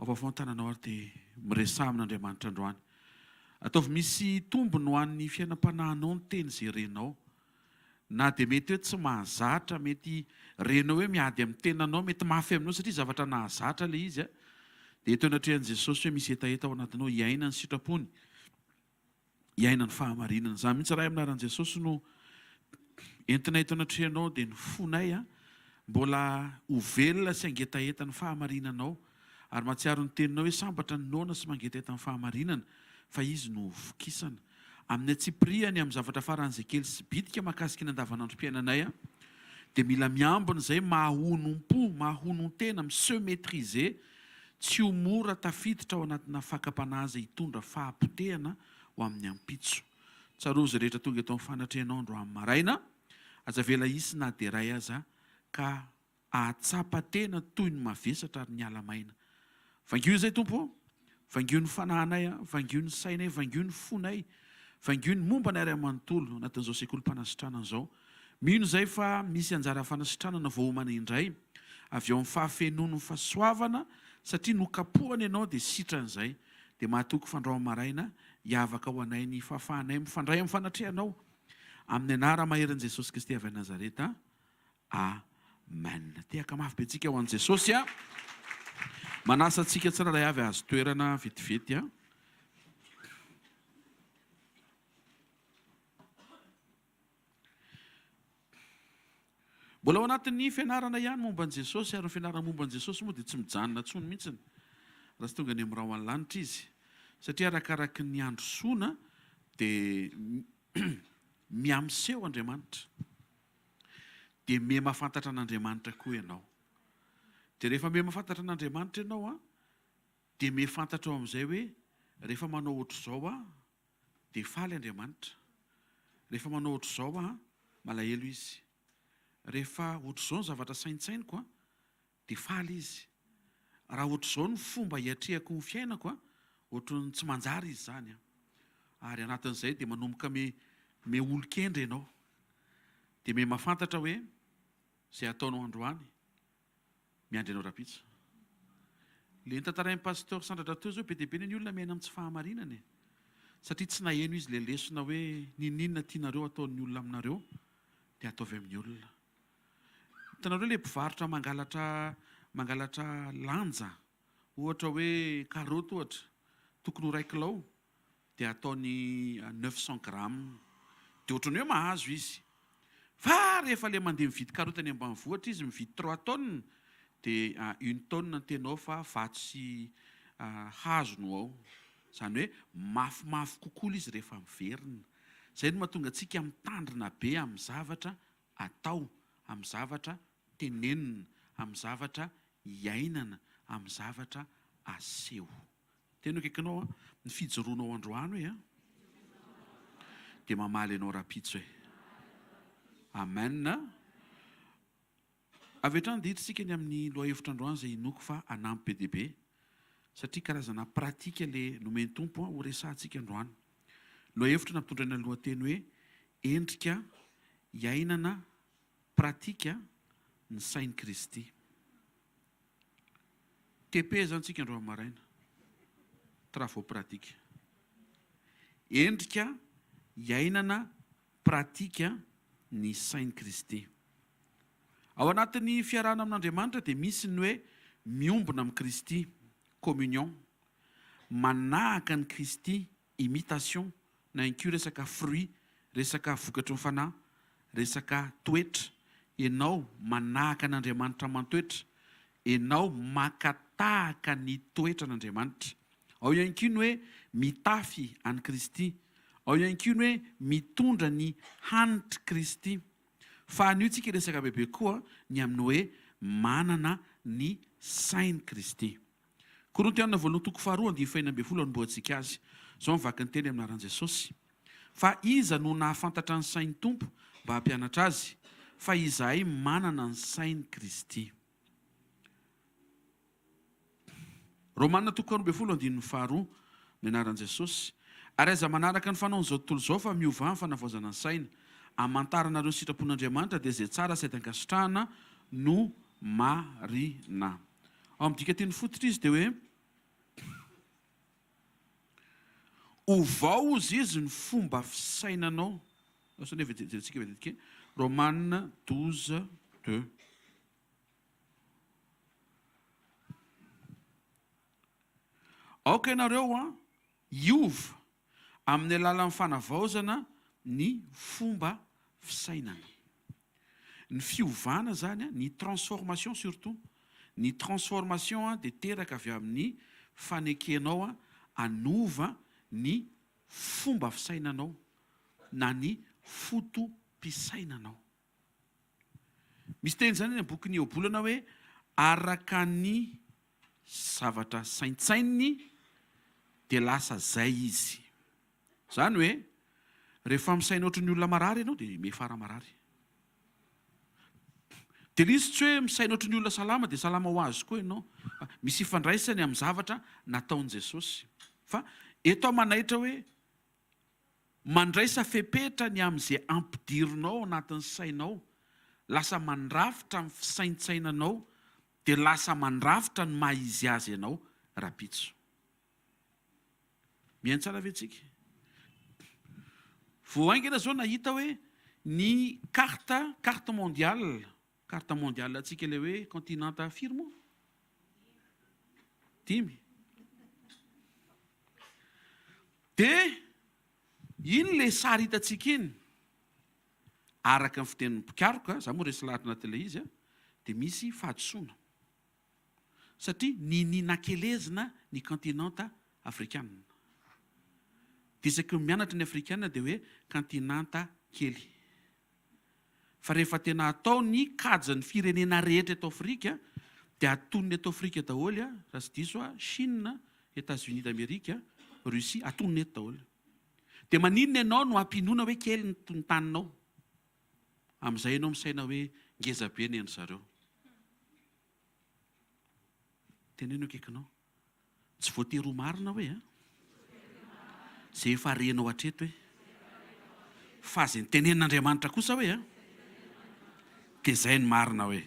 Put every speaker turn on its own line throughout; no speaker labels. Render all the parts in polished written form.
Avao ny tananao ary dia miresaha amin'Andriamanitra androany. Ataovy misy tombony ho an'ny fiainam-panahinao ny teny izay renao. Na dia mety hoe tsy mahazatra, mety renao hoe miady amin'ny tenanao, mety mafy aminao satria zavatra nahazatra ilay izy, dia eto anatrehan'i Jesosy hoe misy hetaheta ao anatinao hiaina ny sitrapony. hiaina ny fahamarinana. Izany mihitsy Ray amin'ny anaran'i Jesosy no entinay eto anatrehanao dia ny fonay mbola ho velona sy hangetaheta ny fahamarinanao ary mahatsiaro ny teninao hoe sambatra ny noana sy mangetaheta ny fahamarinana fa izy no ho vokisana. Amin'ny antsipirihany amin'ny zavatra faran'izay kely sy bitika mahakasika ny andavanandrom-piainanay dia mila miambina izay mahahonom-po, mahahonon-tena, mi-se maitriser Tsy ho mora tafiditra ao anatina fakam-panahy izay hitondra fahapotehana ho amin'ny ampitso. Tsarovy izay rehetra tonga eto amin'ny fanatrehanao androany maraina. Aza avela hisy na dia iray aza ka hahatsapa tena toy ny mavesatra ary miala maina. Vangio izay, Tompo ô! Vangio ny fanahinay, vangio ny sainay, vangio ny fonay, vangio ny momba anay iray manontolo anatin'izao sekolim-panasitranana izao. Mino izay fa misy anjara fanasitranana voaomana indray avy ao amin'ny fahafenoan'ny fahasoavana satria nokapohana ianao dia sitrana izay dia mahatoky fandrao maraina hiavaka ho anay ny fahafahanay mifandray amin'ny fanatrehanao amin'ny anara-maherin'i Jesosy Kristy avy any Nazareta. Amen. Tehaka mafy be tsika ho an'i Jesosy a. Manasa antsika tsirairay avy hahazo toerana vetivety a. Mbola ao anatin'ny fianarana ihany momba an'i Jesosy, ary ny fianarana momba an'i Jesosy moa dia tsy mijanona intsony mihitsy raha tsy tonga any amin'ny rahona lanitra izy, satria arakaraky ny androsoana dia mihamiseho Andriamanitra, dia miha-mahafantatra an'Andriamanitra koa ianao. Dia rehefa miha-mahafantatra an'Andriamanitra ianao dia miha-fantatrao amin'izay hoe rehefa manao ohatr'izao aho Dia faly Andriamanitra. Rehefa manao ohatr'izao aho, malahelo Izy. Rehefa ohatr'izao ny zavatra saintsainiko an, dia faly Izy. Raha ohatr'izao ny fomba hiatrehako ny fiainako an, ohatran'ny tsy manjary Izy izany an. Ary anatin'izay dia manomboka me me olon-kendry ianao. Dia me mahafantatra hoe izay ataonao androany, Miandry anao rapitso. Le notantarain'i Pasteur Sandratra teo zao be dia be ny olona miaina amin'ny tsy fahamarinana e. Satria tsy naheno izy le lesona hoe n'inon'inona tianareo ataon'ny olona aminareo dia ataovy amin'ny olona. Hitanareo le mpivarotra mangalatra mangalatra lanja ohatra hoe karaoty ohatra tokony ho iray kilao dia ataony 900 grammes dia ohatran'ny hoe mahazo izy fa rehefa le mandeha mividy karaoty any ambanivohitra izy mividy trois tonnes dia une tonne ny tena ao fa vato sy hazo no ao, izany hoe mafimafy kokoa ilay izy rehefa miverina, izay no mahatonga antsika mitandrina be amin'ny zavatra atao, amin'ny zavatra tenenina, amin'ny zavatra iainana, amin'ny zavatra aseho. Tena akaikinao an, ny fijoroanao androany hoe an, dia mamaly anao rahampitso e. Amen. Avy hatrany dia hiditra isika ny amin'ny lohahevitra androany izay inoako fa hanampy be dia be satria karazana pratique le nomen'ny Tompo ho resahantsika androany. Lohahevitra nampitondraina ny lohateny hoe endrika iainana pratique ny sain'i Kristy. TP zany tsika androany maraina. Travaux pratiques. Endrika iainana pratique ny sain'i Kristy. Ao anatin'ny fiarahana amin'Andriamanitra dia misy ny hoe miombona amin'i Kristy, communion, manahaka an'i Kristy, imitation, na ihany koa resaka fruit, resaka vokatry ny fanahy, resaka toetra, ianao manahaka an'Andriamanitra aman-toetra, ianao maka tahaka ny toetran'Andriamanitra. Ao ihany koa ny hoe mitafy an'i Kristy, ao ihany koa ny hoe mitondra ny hanitr'i Kristy. Fa anio tsika hiresaka bebe koa ny amin'ny hoe manana ny sain'i Kristy. Korintiana voalohany toko faharoa andininy fahenina ambinifolo anombohantsika azy. Izao ny vaky ny teny amin'ny anaran'i Jesosy. Fa iza no nahafantatra ny sain'ny Tompo mba hampianatra azy? Fa izahay manana ny sain'i Kristy. Romana toko 12 andininy faharoa, ny anaran'i Jesosy. Ary aza manaraka ny fanaon'izao tontolo izao fa miovà amin'ny fanavaozana ny saina. Hamantaranareo ny sitrapon'Andriamanitra dia izay tsara sady ankasitrahana no marina. Ao amin'ny dikanteny fototra izy dia hoe. Ovao hozy izy ny fomba fisainanao. Asa anie jerentsika vetivety kely. Romana 12, 2. Aoka ianareo an, hiova amin'ny alalan'ny fanavaozana ny fomba fisainana. Ny fiovana izany, ny transformation surtout, ny transformation dia teraka avy amin'ny fanekenao hanova ny fomba fisainanao na ny foto-pisainanao. Misy teny izany any amin'ny bokin'ny Ohabolana hoe araka ny zavatra saintsaininy dia lasa zay izy. Izany hoe rehefa misaina ohatry ny olona marary ianao dia miafara marary. Dia ilay izy tsy hoe misaina ohatry ny olona salama dia salama ho azy koa ianao. Fa misy ifandraisany amin'ny zavatra nataon'i Jesosy. Fa eto aho manaitra hoe Mandraisa fepetra ny amin'izay ampidirinao ao anatin'ny sainao, lasa mandrafitra ny fisaintsainanao dia lasa mandrafitra ny maha izy azy anao rapitso. Mihaino tsara ve tsika? Vao haingana zao nahita hoe ny carte, carte mondiale, carte mondiale antsika ilay hoe continent firy moa? Dimy. Dia iny ilay sary hitantsika iny, araka ny fitenin'ny mpikaroka, za moa resy lahatra anatin'ilay izy, dia misy fahadisoana. Satria niniana nakelezina ny kantinanta afrikanina. Dia isaky ny mianatra ny afrikanina dia hoe kantinanta kely. Fa rehefa tena atao ny kajin'ny firenena rehetra eto Afrika dia atonony eto Afrika daholo raha tsy diso aho, Chine, Etats Unis d'Amerique, Russie, atonony eto daholo. Dia maninona ianao no ampinoana hoe kely ny taninao? Amin'izay ianao misaina hoe ngeza be ny an-dry zareo. Teneno akaikinao. Tsy voatery ho marina hoe an! Izay efa renao hatreto hoe. Fa izay notenenin'Andriamanitra kosa hoe an! Dia izay no marina hoe.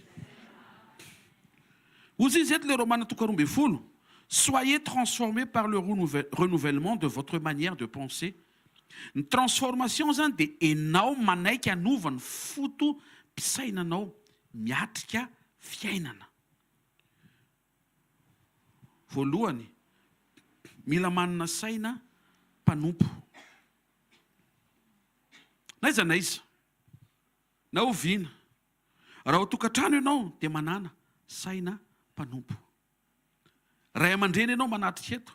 Hoy izy eto ilay Romana toko 12, Soyez transformés par le renouvellement de votre manière de penser. Ny transformation izany dia enao manaiky hanova ny foto-pisainanao miatrika fiainana. Voalohany, mila manana saina mpanompo. N'aiza n'aiza, na oviana, raha ao an-tokantrano ianao dia manàna saina mpanompo. Ray aman-dreny ianao manatrika eto,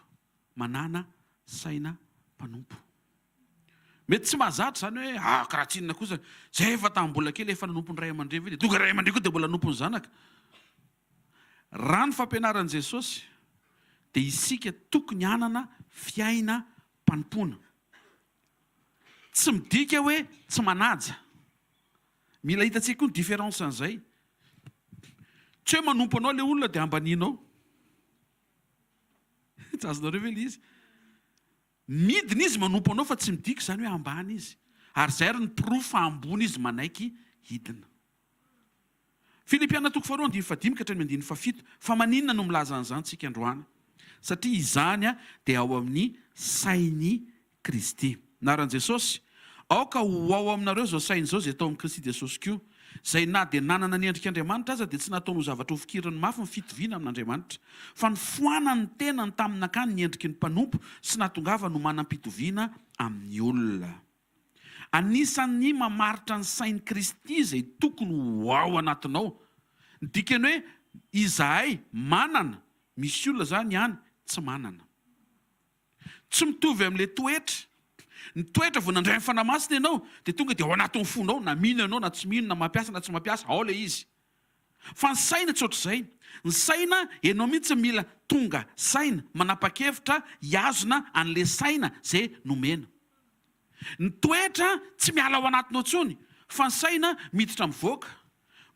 manàna saina mpanompo. Mety tsy mahazatra izany hoe ah karaha tsy inona kosa, zay efa tamin'ny mbola kely efa nanompo ny ray aman-dreny ve dia tonga ray aman-dreny koa dia mbola hanompo ny zanaka. Raha ny fampianaran'i Jesosy dia isika tokony hanana fiainam-panompoana. Tsy midika hoe tsy manaja. Mila hitantsika koa ny différence an'izay. Tsy hoe manompo anao ilay olona dia ambanianao. Tsy azonareo ve ilay izy? Midina izy manompo anao fa tsy midika izany hoe ambany izy. Ary izay ary ny porofo fa ambony izy manaiky hidina. Filipiana toko faharoa andininy fahadimy ka hatramin'ny andininy fahafito. Fa maninona no milaza an'izany tsika androany? Satria izany dia ao amin'ny sain'i Kristy. Anaran'i Jesosy, Aoka ho ao aminareo izao saina izao izay tao amin'i Kristy Jesosy koa, izay na dia nanana ny endrik'Andriamanitra aza dia tsy nataony ho zavatra hofikiriny mafy ny fitoviana amin'Andriamanitra, fa nifoanany ny tenany tamin'ny nakany ny endriky ny mpanompo sy nahatongavany ho manam-pitoviana amin'ny olona. Anisan'ny mamaritra ny sain'i Kristy izay tokony ho ao anatinao. Ny dikany hoe izahay manana, misy olona izany any tsy manana. Tsy mitovy amin'ilay toetra. Ny toetra vao nandray ny Fanahy Masina ianao dia tonga dia ao anatin'ny fonao, na mino ianao na tsy mino, na mampiasa na tsy mampiasa, ao ilay izy. Fa ny saina tsy ohatr'izay. Ny saina, ianao mihitsy mila tonga saina, manapa-kevitra hihazona an'ilay saina izay nomena. Ny toetra tsy miala ao anatinao intsony, fa ny saina miditra mivoaka.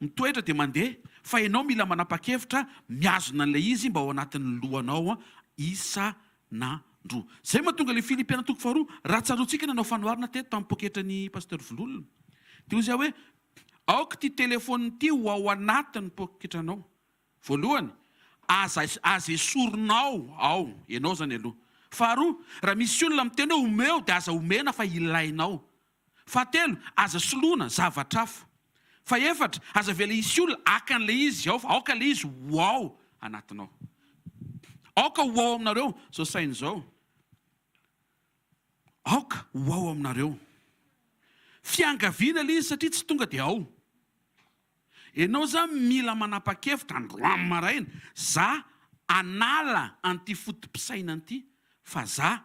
Mitoetra dia mandeha, fa ianao mila manapa-kevitra mihazona an'ilay izy mba ao anatin'ny lohanao isan'andro. Izay mahatonga ilay Filipiana toko faharoa, raha tsaroantsika nanao fanoharana teto tamin'ny poketran'i Pasteur Vololona, dia hoy izy hoe, aoka ity telephone ity ho ao anatin'ny poketranao. Voalohany, aza aza esorinao ao, ianao izany aloha. Faharoa, raha misy olona miteny hoe omeo dia aza omena fa ilainao. Fahatelo, aza soloina zavatra hafa. Fahefatra, aza avela hisy olona haka an'ilay izy ao fa aoka ilay izy ho ao anatinao. Aoka ho ao aminareo izao saina izao. Aoka ho ao aminareo. Fiangaviana ilay izy satria tsy tonga dia ao. Ianao zany mila manapa-kevitra androany maraina, za hanala an'ity foto-pisainana ity fa za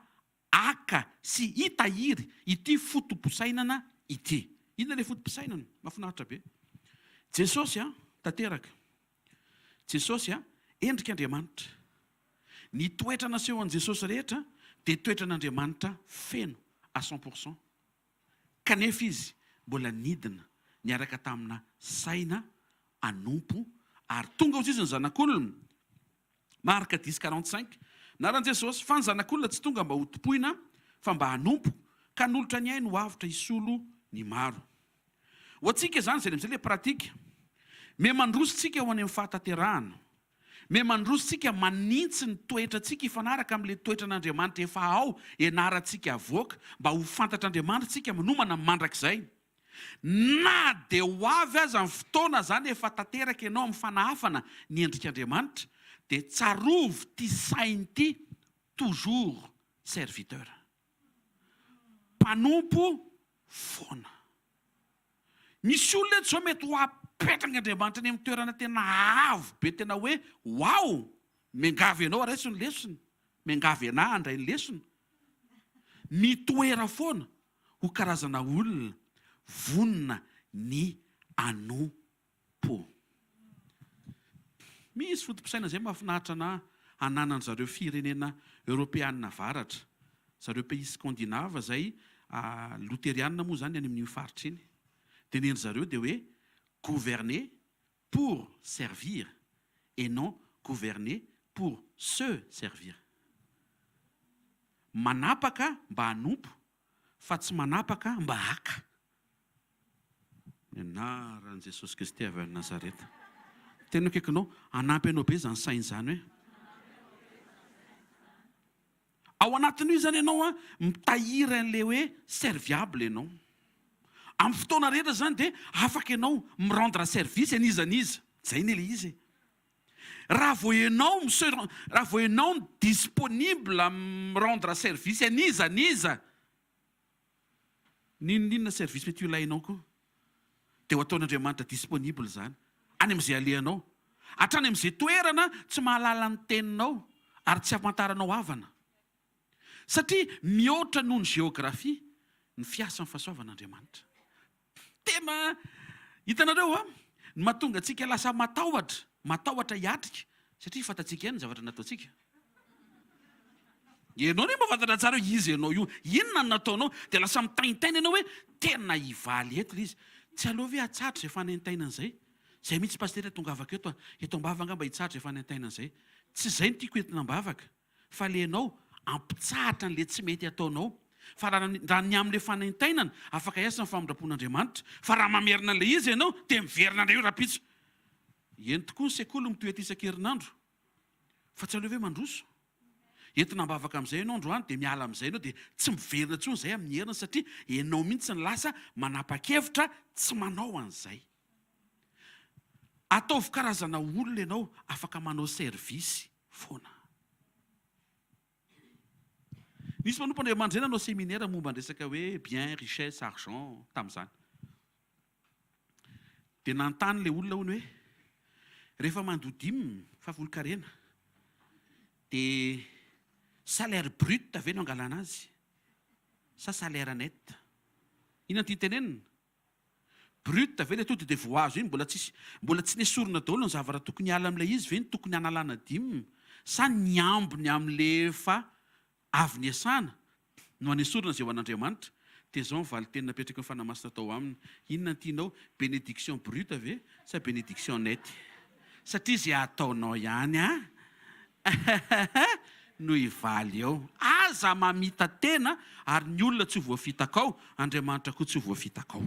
haka sy hitahiry ity foto-pisainana ity. Inona ilay foto-pisainana? Mahafinaritra be. Jesosy an, tanteraka. Jesosy an, endrik'Andriamanitra. Ny toetra nasehon'i Jesosy rehetra dia toetran'Andriamanitra feno à 100%. Kanefa izy mbola nidina niaraka tamina saina hanompo ary tonga hozy izy ny Zanak'olona, Marc dix 45, Anaran'i Jesosy, fa ny Zanak'olona tsy tonga mba hotompoina fa mba hanompo ka hanolotra ny ainy ho avotra hisolo ny maro. Ho antsika izany izay amin'izay ilay pratique. Miha mandroso tsika ho any amin'ny fahatanterahana. Miha mandroso tsika manintsy ny toetrantsika hifanaraka amin'ilay toetran'Andriamanitra efa ao ianarantsika avoaka mba ho fantatr'Andriamanitra tsika manomana ny mandrakizay. Na dia ho avy aza ny fotoana izany efa tanteraka ianao amin'ny fanahafana ny endrik'Andriamanitra dia tsarovy ity saina ity toujours serviteur. Mpanompo foana. Misy olona eto izao mety ho apetraka Andriamanitra any amin'ny toerana tena avo be tena hoe waouh! Miangavy anao raiso ny lesona, miangavy anah handray ny lesona. Mitoera foana ho karazana olona vonona ny hanompo. Misy foto-pisainana izay mahafinaritra anah ananan-dry zareo firenena eoropeanina avaratra, zareo pays scandinave izay loterianina moa izany any amin'iny faritra iny. Dia ny an-dry zareo dia hoe gouverner pour servir et non gouverner pour se servir. Manapaka mba hanompo fa tsy manapaka mba haka. Ny anaran'i Jesosy Kristy avy any Nazareta. Tena akaikinao, hanampy anao be izany saina izany hoe. Ao anatin'io izany ianao an, mitahiry an'ilay hoe serviable ianao. Amin'ny fotoana rehetra izany dia afaka ianao mi-rendre service an'iza n'iza. Izay anie ilay izy e. Raha vao ianao mi-se raha vao ianao no disponible mi-rendre service an'iza n'iza, N'inon'inona service mety ho ilainao koa dia ho ataon'Andriamanitra disponible izany any amin'izay alehanao, hatrany amin'izay toerana tsy mahalala ny teninao ary tsy ahafantaranao havana. Satria mihoatra noho ny géographie ny fiasan'ny fahasoavan'Andriamanitra. Tena hitanareo an, ny mahatonga antsika lasa matahotra, matahotra hiatrika, satria fantatsika ihany ny zavatra nataontsika. Ianao anie mahafantatra tsara hoe iza ianao io, inona no nataonao, dia lasa mitaintaina ianao hoe tena hivaly eto ilay izy. Tsy aleo ve hatsahatra izay fanaintainana izay? Izay mihitsy Pasitera tongavako eto, eto am-bava angamba hitsahatra izay fanaintainana izay. Tsy izay no tiako entina am-bavaka. Fa le enao ampitsahatra anle tsy mety ataonao. Fa raha raha ny amle fanaintainana, afaka hiasa ny famindrapon'Andriamanitra. Fa raha mamerina anle izy ianao dia miverina indray io rahampitso. Eny tokoa ny sekoly mitohy eto isan-kerinandro. Fa tsy aleo ve mandroso? Entina am-bavaka amin'izay ianao androany dia miala amin'izay ianao dia tsy miverina intsony izay amin'ny heriny satria ianao mihitsy no lasa manapa-kevitra tsy manao an'izay. Ataovy karazana olona ianao afaka manao service foana. Nisy mpanompo Andriamanitra izay nanao seminaire momba ny resaka hoe bien, richesse, argent tamin'izany. Dia nanontany ilay olona hono hoe rehefa mandoa dime, fahafolonkarena, dia salaire brut ve no angalana azy sa salaire net? Inona no tiany tenenina? Brut ve le tonga dia voahazo iny mbola tsisy mbola tsy nesorina daholo ny zavatra tokony hiala amin'ilay izy ve no tokony hanalana dime sa ny ambiny amin'le efa avy niasana no hanesorina izay ho an'Andriamanitra? Dia izao ny valinteny napetraky ny Fanahy Masina tao aminy, inona no tianao, bénédiction brute ve sa bénédiction nette? Satria izay ataonao ihany an! no hivaly eo. Aza mamita-tena ary ny olona tsy ho voafitakao, Andriamanitra koa tsy ho voafitakao.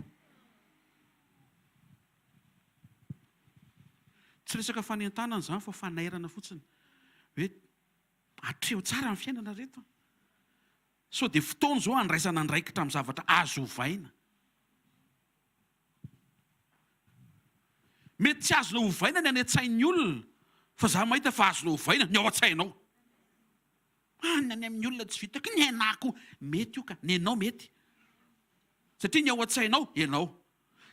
Tsy resaka fanentanana izany fa fanairana fotsiny hoe atreho tsara ny fiainana ry reto a! Sao dia fotoana izao handraisana andraikitra amin'ny zavatra azo ovaina. Mety tsy azonao ovaina ny any an-tsain'ny olona, fa za mahita fa azonao ovaina ny ao an-tsainao. Any any amin'ny olona tsy vitako, ny anah koa mety io ka, ny anao mety. Satria ny ao an-tsainao, ianao.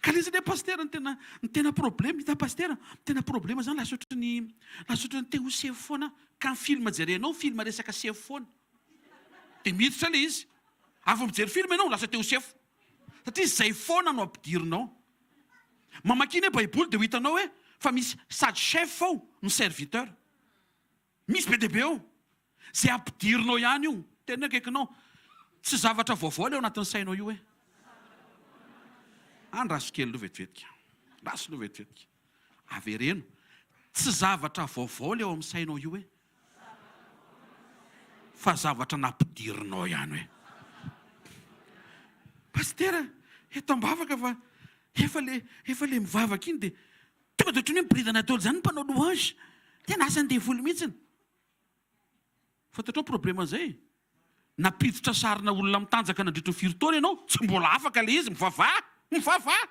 Ka le izy anie pasitera ny tena ny tena problème, hita pasitera, ny tena problème zany lasa ohatry ny lasa ohatry ny te ho sefo foana, ka ny film jerenao film resaka sefo foana. Dia miditra le izy. Avy mijery film ianao lasa te ho sefo. Satria izay foana no ampidirinao. Mamakia anie baiboly dia ho hitanao hoe fa misy sady chef ao no serviteur. Misy be dia be ao. Izay ampidirinao ihany io. Tena akaikinao. Tsy zavatra vaovao ilay ao anatin'ny sainao io hoe. Andraso kely aloha vetivetika. Andraso aloha vetivetika. Avereno. Tsy zavatra vaovao ilay ao amin'ny sainao io hoe. Fa zavatra nampidirinao ihany hoe. Pasitera, eto am-bavaka fa efa le efa le mivavaka iny dia Tonga dia ohatran'ny hoe miboridana daholo izany ny mpanao louange. Tena asan'ny devoly mihitsy. Fantatrao ny problème an'izay? Nampiditra sarina olona mitanjaka nandritra ny firy taona ianao, tsy mbola afaka ilay izy, mivavaha, mivavaha.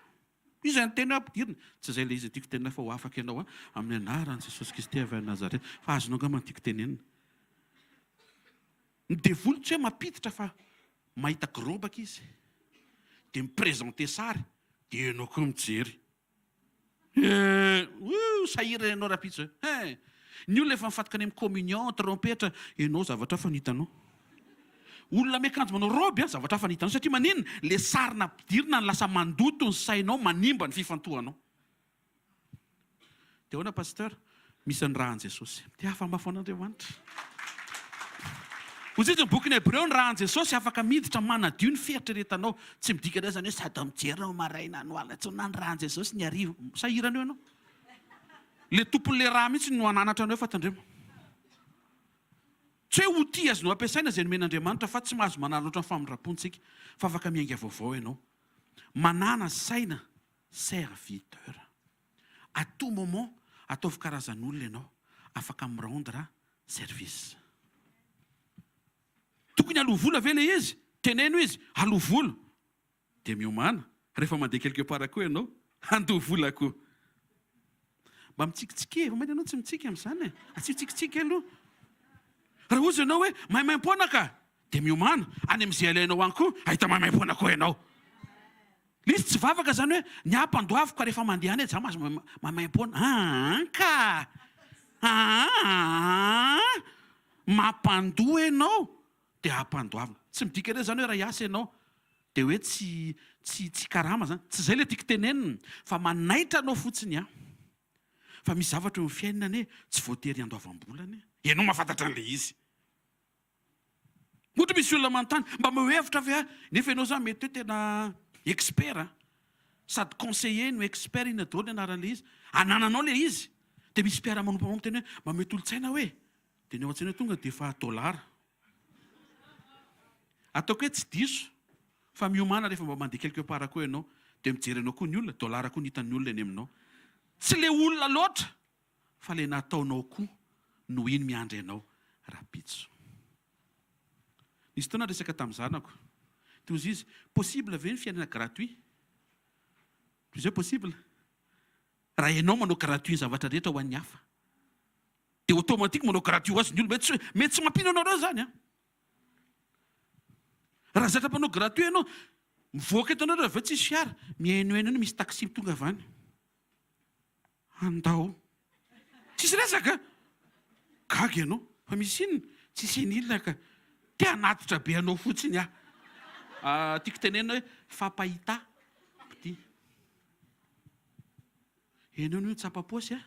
Iza niteny hoe ampidirina? Tsy izay ilay izy tiako tenenina fa ho afaka ianao an, amin'ny anaran'i Jesosy Kristy avy any Nazareth. Fa azonao angamba ny tiako tenenina. Ny devoly tsy hoe mampiditra fa mahita grobaka izy, dia mi-presenter sary, dia ianao koa mijery. Eh, ouh, sahirana ianao rahampitso eh. Hein. Ny olona efa mifantoka any amin'ny communion, trompetra, ianao zavatra hafa no hitanao. Olona miakanjo manao robe an, zavatra hafa no hitanao satria maninona? Le sary nampidirina no lasa mandoto ny sainao, manimba ny fifantohanao. Dia ahoana pasteur? Misy ny rà an'i Jesosy. Dia hafa-mafy an'Andriamanitra. Hoy izy ny bokin'ny Hebreo, ny rà an'i Jesosy afaka miditra manadio ny fieritreretanao. Tsy midika indray izany hoe sady mijery no maraina no alina intsony na ny rà an'i Jesosy ny hariva. Sahirana eo ianao. Ilay tompon'ilay rà mihitsy no hananatra anao fa tandremo. Tsy hoe outil azonao ampiasaina izay nomen'Andriamanitra fa tsy mahazo manararaotra ny famindram-pony isika fa afaka miainga vaovao ianao. Manàna saina serviteur. À tout moment ataovy karazan'olona ianao afaka mi-rendre service. Tokony aloa vola ve ilay izy? Teneno izy, aloa vola. Dia miomàna, rehefa mandeha quelque part koa ianao, handoa vola koa. Mba mitsikitsikia e, fa mainona ianao tsy mitsiky amin'izany e? Asio tsikitsiky aloha. Raha hozy ianao hoe maimaimpoana ka, dia miomàna, any amin'izay alainao any koa, hahita maimaimpoana koa ianao. Le izy tsy vavaka zany hoe ny ahy ampandoaviko ka rehefa mandeha any za mahazo maimaimpoana aa ka aa mampandoa enao de ampandoavina tsy midika re zany hoe raha hiasa enao de hoe tsy tsy tsy karama zany tsy zay le tiako tenenina fa manaitra anao fotsiny aho fa misy zavatra eo amin'ny fiainana anie tsy voatery handoavam-bola anie enao mahafantatra an'le izy Ohatra misy olona manontany, mba omeo hevitra ve aho? Nefa ianao zany mety hoe tena expert an! Sady conseiller no expert, inona daholo ny anaran'ilay izy? Anananao ilay izy! Dia misy mpiara-manompo aminao miteny hoe, mba omeo tolo-tsaina aho e! Dia ny ao an-tsainao tonga dia efa dollars. Ataoko hoe tsy diso, fa miomàna rehefa mba mandeha quelque part koa ianao, dia mijery anao koa ny olona, dollars koa ny hitan'ny olona eny aminao. Tsy ilay olona loatra Fa le nataonao koa no iny miandry anao rapitso. Nisy fotoana niresaka tamin'ny zanako. Dia hozy izy, possible ve ny fiainana gratuit? Toy izay possible. Raha ianao manao gratuit ny zavatra rehetra ho an'ny hafa. Dia automatique manao gratuit ho azy ny olona. Mety tsy, mety tsy mampino anareo izany an. Raha zatra mpanao gratuit ianao, mivoaka eto anareo avy eo tsisy fiara, mihainohaino eny misy taxi tonga avy any. Andao. Tsisy resaka? Gaga ianao. Fa misy inona? Tsisy inona ka. Te hanatitra be anao fotsiny aho. Ah, tiako tenenina hoe fampahita ity. Ianao anie tsapa paosy a.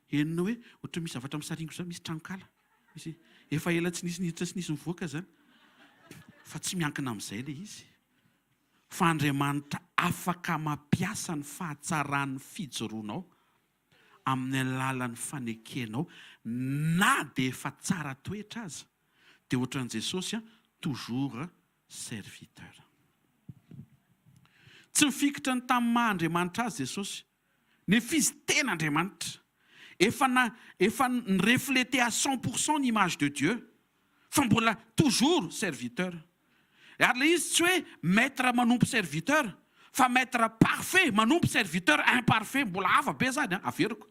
Henonao hoe ohatran'ny misy zavatra misaringotra izany, misy tranonkala. Misy, efa ela tsy nisy niditra sy nisy nivoaka izany. Fa tsy miankina amin'izay ilay izy. Fa Andriamanitra afaka mampiasa ny fahatsaran'ny fijoroanao amin'ny alalan'ny fanekenao na dia efa tsara toetra aza. Dia ohatran'i Jesosy an, toujours serviteur. Tsy nifikitra ny tamin'ny maha Andriamanitra azy Jesosy. Nefa izy tena Andriamanitra. Efa na, efa ni-refleter à cent pour cent ny image de Dieu. Fa mbola toujours serviteur. Ary ilay izy tsy hoe maître manompo serviteur fa maître parfait manompo serviteur imparfait, mbola hafa be zany an, averiko.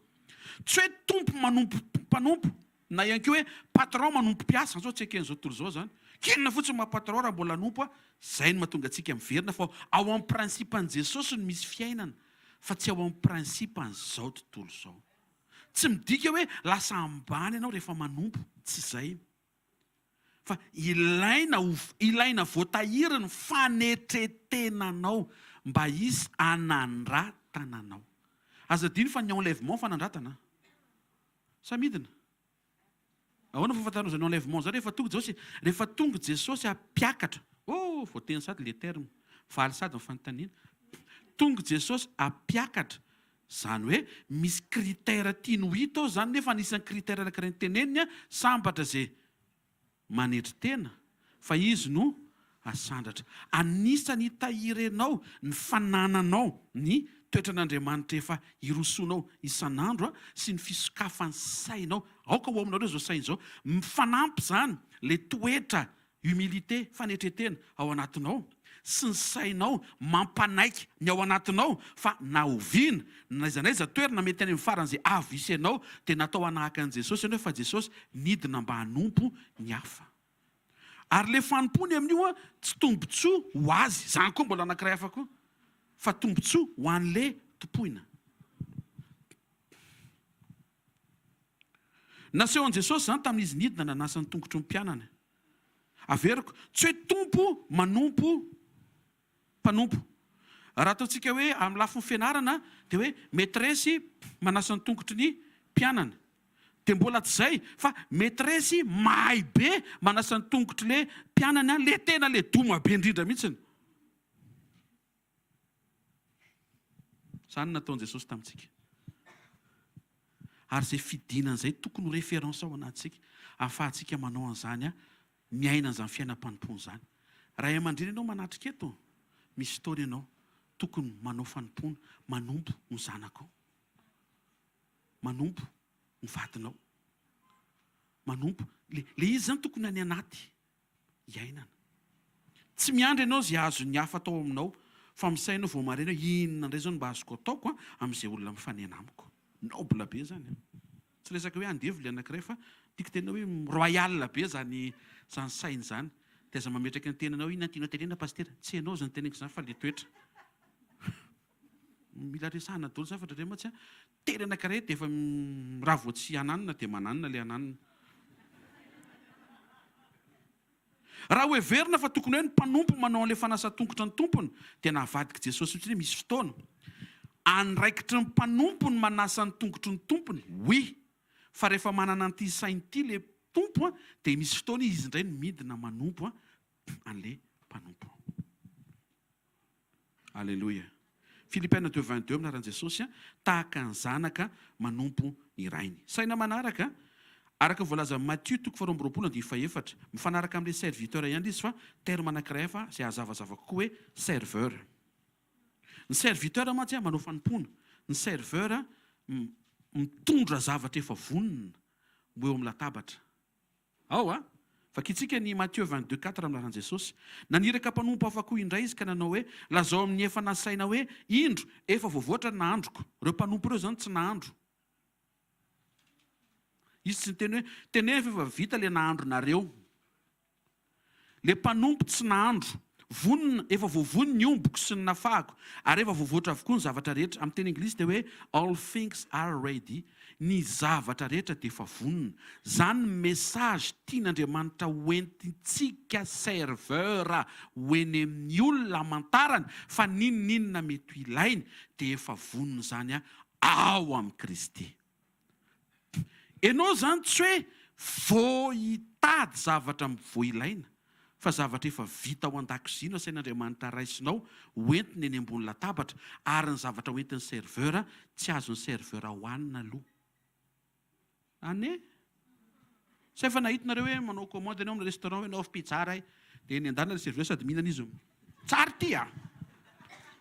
Tsy hoe tompo manompo mpanompo na ihany koa hoe patron manompo mpiasa, zao tsy eken'izao tontolo izao zany. K'inona fotsiny maha patron raha mbola hanompo an, zay no mahatonga antsika miverina fa ao amin'ny principe an'i Jesosy no misy fiainana fa tsy ao amin'ny principe an'izao tontolo izao. Tsy midika hoe lasa ambany ianao rehefa manompo, tsy izay. Fa ilaina ho ilaina voatahiry ny fanetretenanao mba hisy hanandratana anao. Aza adino fa ny enlèvement fanandratana an. Sa midina? Ahoana fahafantaranao izany enlèvement izany rehefa tonga Jesosy? Rehefa tonga Jesosy hampiakatra. Oh, voateny sady le terme. Valy sady ny fanontaniana. Tonga Jesosy hampiakatra. Izany hoe misy critère tiany ho hita ao izany nefa anisan'ny critère anankiray noteneniny an, sambatra izay manetry tena fa izy no hasandratra. Anisan'ny hitahirenao ny fanananao ny toetran'Andriamanitra efa hirosoanao isan'andro sy ny fisokafan'ny sainao. Aoka ho ao aminareo izao saina izao. Mifanampy izany ilay toetra Humilité, fanetren-tena, ao anatinao, sy ny sainao mampanaiky ny ao anatinao fa na oviana na n'aiza n'aiza toerana mety any amin'ny faran'izay avo hisy anao dia natao hanahaka an'i Jesosy ianao fa Jesosy nidina mba hanompo ny hafa. Ary ilay fanompoany amin'io tsy tombotsoa ho azy, izany koa mbola anankiray hafa koa, fa tombotsoa ho an'ilay tompoina. Nasehon'i Jesosy izany tamin'izy nidina nanasa ny tongotry ny mpianany. Averiko, tsy hoe tompo manompo mpanompo. Raha ataontsika hoe amin'ny lafiny fianarana dia hoe maîtresse manasa ny tongotry ny mpianany. Dia mbola tsy izay fa maîtresse mahay be manasa ny tongotr'ilay mpianany, ilay tena ilay doma be indrindra mihitsiny. Izany no nataon'i Jesosy tamintsika. Ary izay fidinana izay tokony ho référence ao anatintsika, ahafahantsika manao an'izany, miaina an'izany fiainam-panompoana izany. Ray aman-dreny ianao manatrika eto, misy fotoana ianao tokony manao fanompoana, manompo ny zanakao, manompo ny vadinao, manompo. Ilay izy izany tokony any anaty. iainana. Tsy miandry ianao izay azon'ny hafa atao aminao, fa misaina vao maraina hoe inona indray izao no mba azoko ataoko amin'izay olona mifanena amiko. Noble be izany an! Tsy resaka hoe andevo ilay anankiray fa tiako tenena hoe royal be izany izany saina izany. Dia aza mametraka ny tenanao hoe inona no tianao tenenina pasitera? Tsy ianao izany teneniko izany fa ilay toetra. Mila resahana daholo izany fa indraindray mantsy an, teny anankiray dia efa raha vao tsy ananona dia mananona ilay ananona. Raha hoheverina fa tokony hoe ny mpanompo manao an'ilay fanasan-tongotra ny tompony dia navadik'i Jesosy mihitsy hoe misy fotoana andraikitry ny mpanompo ny manasa ny tongotry ny tompony, oui, fa rehefa manana an'ity saina ity ilay tompo dia misy fotoana izy indray no midina manompo an'ilay mpanompo. Aleloia. Philippiana 2 22 amin'ny anaran'i Jesosy, tahaka ny zanaka manompo ny rainy. Saina manaraka, araka ny voalazan'i Matio toko faharoa amby roapolo andininy fahefatra. Mifanaraka amin'ilay serviteur ihany ilay izy fa terme anankiray hafa izay hazavazava kokoa hoe serveur. Ny serviteur mantsy manao fanompoana, ny serveur mitondra zavatra efa vonona ho eo amin'ny latabatra. Ao a! Vakintsika ny Matthieu 22, 4 amin'ny lalan'i Jesosy. Naniraka mpanompo hafa koa indray izy ka nanao hoe, Lazao amin'ny efa nasaina hoe, Indro, efa voavoatra ny nahandroko. Ireo mpanompo ireo izany tsy nahandro. Izy tsy niteny hoe, Teneno fa efa vita ilay nahandronareo. Le mpanompo tsy nahandro. Vonona, efa voavono ny ombiko sy ny nafahako, ary efa voavoatra avokoa ny zavatra rehetra. Amin'ny teny anglisy dia hoe all things are ready, ny zavatra rehetra dia efa vonona. Zany ny message tian'Andriamanitra ho entintsika serveur ho eny amin'ny olona hamantarany fa n'inon'inona mety ho ilainy dia efa vonona izany ao amin'i Kristy. Enao zany tsy hoe vao hitady zavatra vao ilaina fa zavatra efa vita ao an-dakozia no asain'Andriamanitra raisinao ho entina eny ambony latabatra ary ny zavatra ho entin'ny serveur tsy azon'ny serveur hohanina aloha. Ane? Sa efa nahita nareo hoe manao commande ianao amin'ny restaurant hoe naovy pizza ray dia eny an-dalana le serveur sady mihinana izy tsara ity a!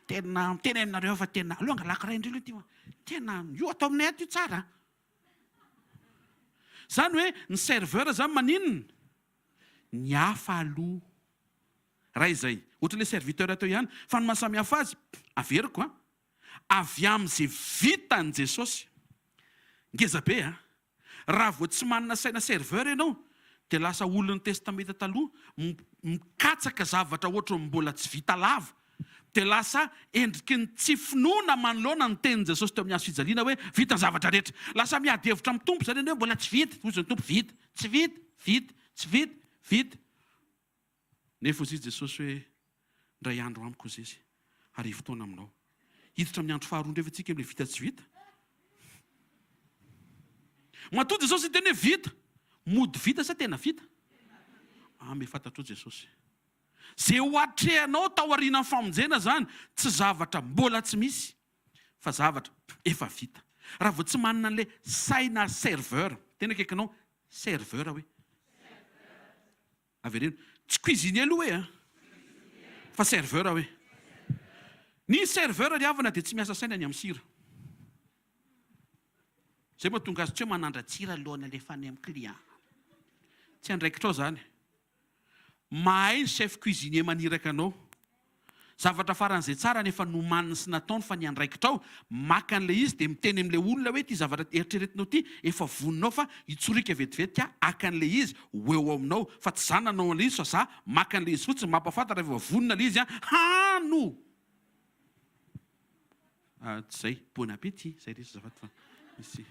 Tena miteny aminareo aho fa tena aleo angalako iray indray aloha ity fa tena io atao aminay ato io tsara a! Zany hoe ny serveur zany maninona? Ny hafa aloha. Raha izay. Ohatran'ilay serviteur teo ihany. Fa ny mahasamihafa azy, averiko an, avy amin'izay vitan'i Jesosy. Ngeza be an! Raha vao tsy manana saina serveur ianao dia lasa olon'ny testamenta taloha mikatsaka zavatra ohatran'ny mbola tsy vita lava. Dia lasa endriky ny tsy finoana manoloana ny tenin'i Jesosy teo amin'ny hazo fijaliana hoe vita ny zavatra rehetra. Lasa miady hevitra amin'ny Tompo izany ianao hoe mbola tsy vita, hoy ny Tompo vita, tsy vita, vita, tsy vita, vita. Nefa hozy Jesosy hoe, Indray andro amiko hozy izy, ary hifotoana aminao. Hiditra amin'ny andro faharoa indray ve tsika amin'ilay vita tsy vita? Matoa Jesosy niteny hoe vita, mody vita sa tena vita? Ame fantatrao Jesosy. Izay ho atrehanao taorianan'ny famonjena izany, tsy zavatra mbola tsy misy, fa zavatra efa vita. Raha vao tsy manana an'ilay saina serveur, tena akaikinao, serveur hoe. Avereno. Tsy cuisinier aloha hoe a! Fa serveur hoe. Ny serveur ry havana dia tsy miasa saina ny amin'ny sira. Izay mahatonga azy tsy hoe manandra-tsira alohan'ny alefa any amin'ny client. Tsy andraikitrao izany. Mahay ny chef cuisinier maniraka anao. Zavatra faran'izay tsara ny efa nomaniny sy nataony fa ny andraikitrao maka an'ilay izy dia miteny amin'ilay olona hoe ity zavatra eritreretinao ity efa vonona ao fa hitsoriaka vetivety aho haka an'ilay izy ho eo aminao fa tsy za nanao an'ilay izy fa za maka an'ilay izy fotsiny mampahafantatra fa efa vonona ilay izy an hano ah tsy zay bon appétit zay lesy azafady fa misy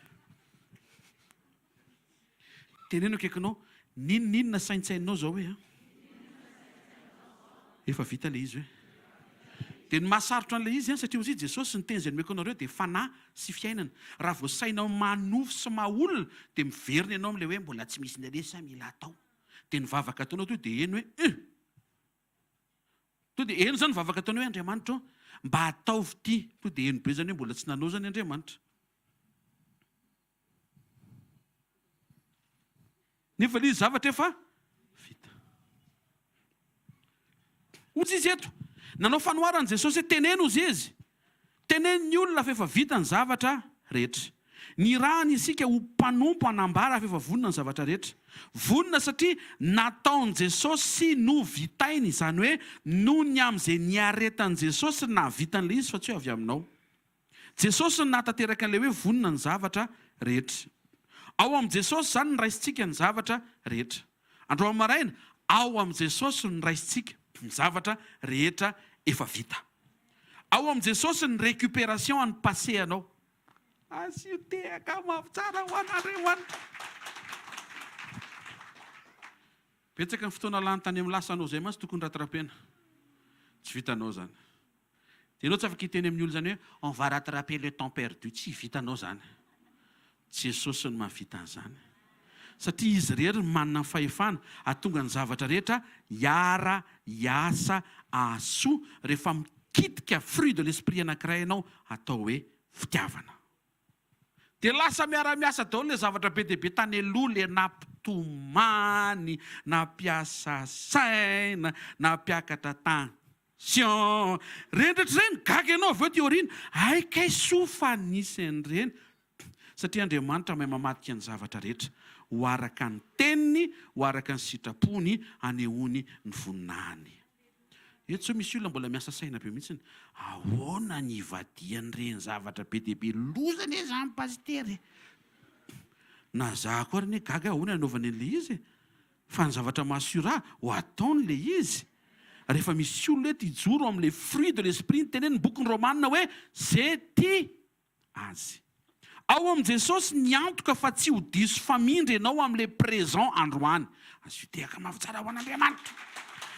Teneno akaikinao, n'inon'inona saintsaininao izao hoe an! Efa vita ilay izy hoe. Dia ny mahasarotra an'ilay izy an, satria hoy Jesosy, ny teny izay nomeko anareo dia fanahy sy fiainana. Raha vao sainao maha-nofo sy maha-olona, dia miverina ianao amin'ilay hoe mbola tsy misy naleza sa mila atao. Dia ny vavaka ataonao tonga dia heno hoe uh! Tonga dia heno izany ny vavaka ataonao hoe Andriamanitra ô, mba ataovy ity. Tonga dia heno be izany hoe mbola tsy nanao izany Andriamanitra. Nefa ilay izy zavatra efa vita. Hoy izy eto, nanao fanoharana Jesosy hoe teneno hozy izy, teneno ny olona fa efa vita ny zavatra rehetra. Nirahany isika ho mpanompo hanambara fa efa vonona ny zavatra rehetra. Vonona satria nataon'i Jesosy sy novitainy, izany hoe noho ny amin'izay niaretan'i Jesosy no nahavitany ilay izy fa tsy hoe avy aminao. Jesosy no nahatanteraka an'ilay hoe vonona ny zavatra rehetra. Ao amin'i Jesosy izany no raisintsika ny zavatra rehetra. Androany maraina, ao amin'i Jesosy no raisintsika ny zavatra rehetra efa vita. Ao amin'i Jesosy ny récupération an'ny passé anao. Asio tehaka mafy tsara ho an'Andriamanitra. Betsaka ny fotoana lany tany amin'ny lasa anao izay mantsy tokony rattrapena. Tsy vitanao izany. Dia ianao tsy afaka hiteny amin'ny olona izany hoe on va rattraper le temps perdu, tsy vitanao izany. Jesosy no mahavita an'izany. Satria Izy irery no manana ny fahefana hahatonga ny zavatra rehetra hiara hiasa hahasoa rehefa mikitika fruit de l'esprit anankiray ianao atao hoe fitiavana. Dia lasa miara-miasa daholo ilay zavatra be dia be tany aloha, ilay nampitomany, nampiasa saina, nampiakatra tension. Ireny rehetra ireny, gaga ianao avy eo aty aoriana, hay kay soa fa nisy an'ireny. Satria Andriamanitra mahay mamadika ny zavatra rehetra ho araka ny teniny, ho araka ny sitrapony, hanehoany ny voninahiny. Eto zao misy olona mbola miasa saina be mihitsiny, ahoana ny hivadihan'ireny zavatra be dia be loza anie zany pasitera e! Na za koa ary anie gaga hoe ahoana ny anaovany an'ilay izy e! Fa ny zavatra maha sûr ahy, ho ataony ilay izy rehefa misy olona eto hijoro amin'ilay fruit de l'esprit nitenenin'ny bokin'ny Romana hoe ze tia azy. Ao amin'i Jesosy ny antoka fa tsy ho diso famindra ianao amin'ilay présent androany. Asio tehaka mafy tsara ho an'Andriamanitra.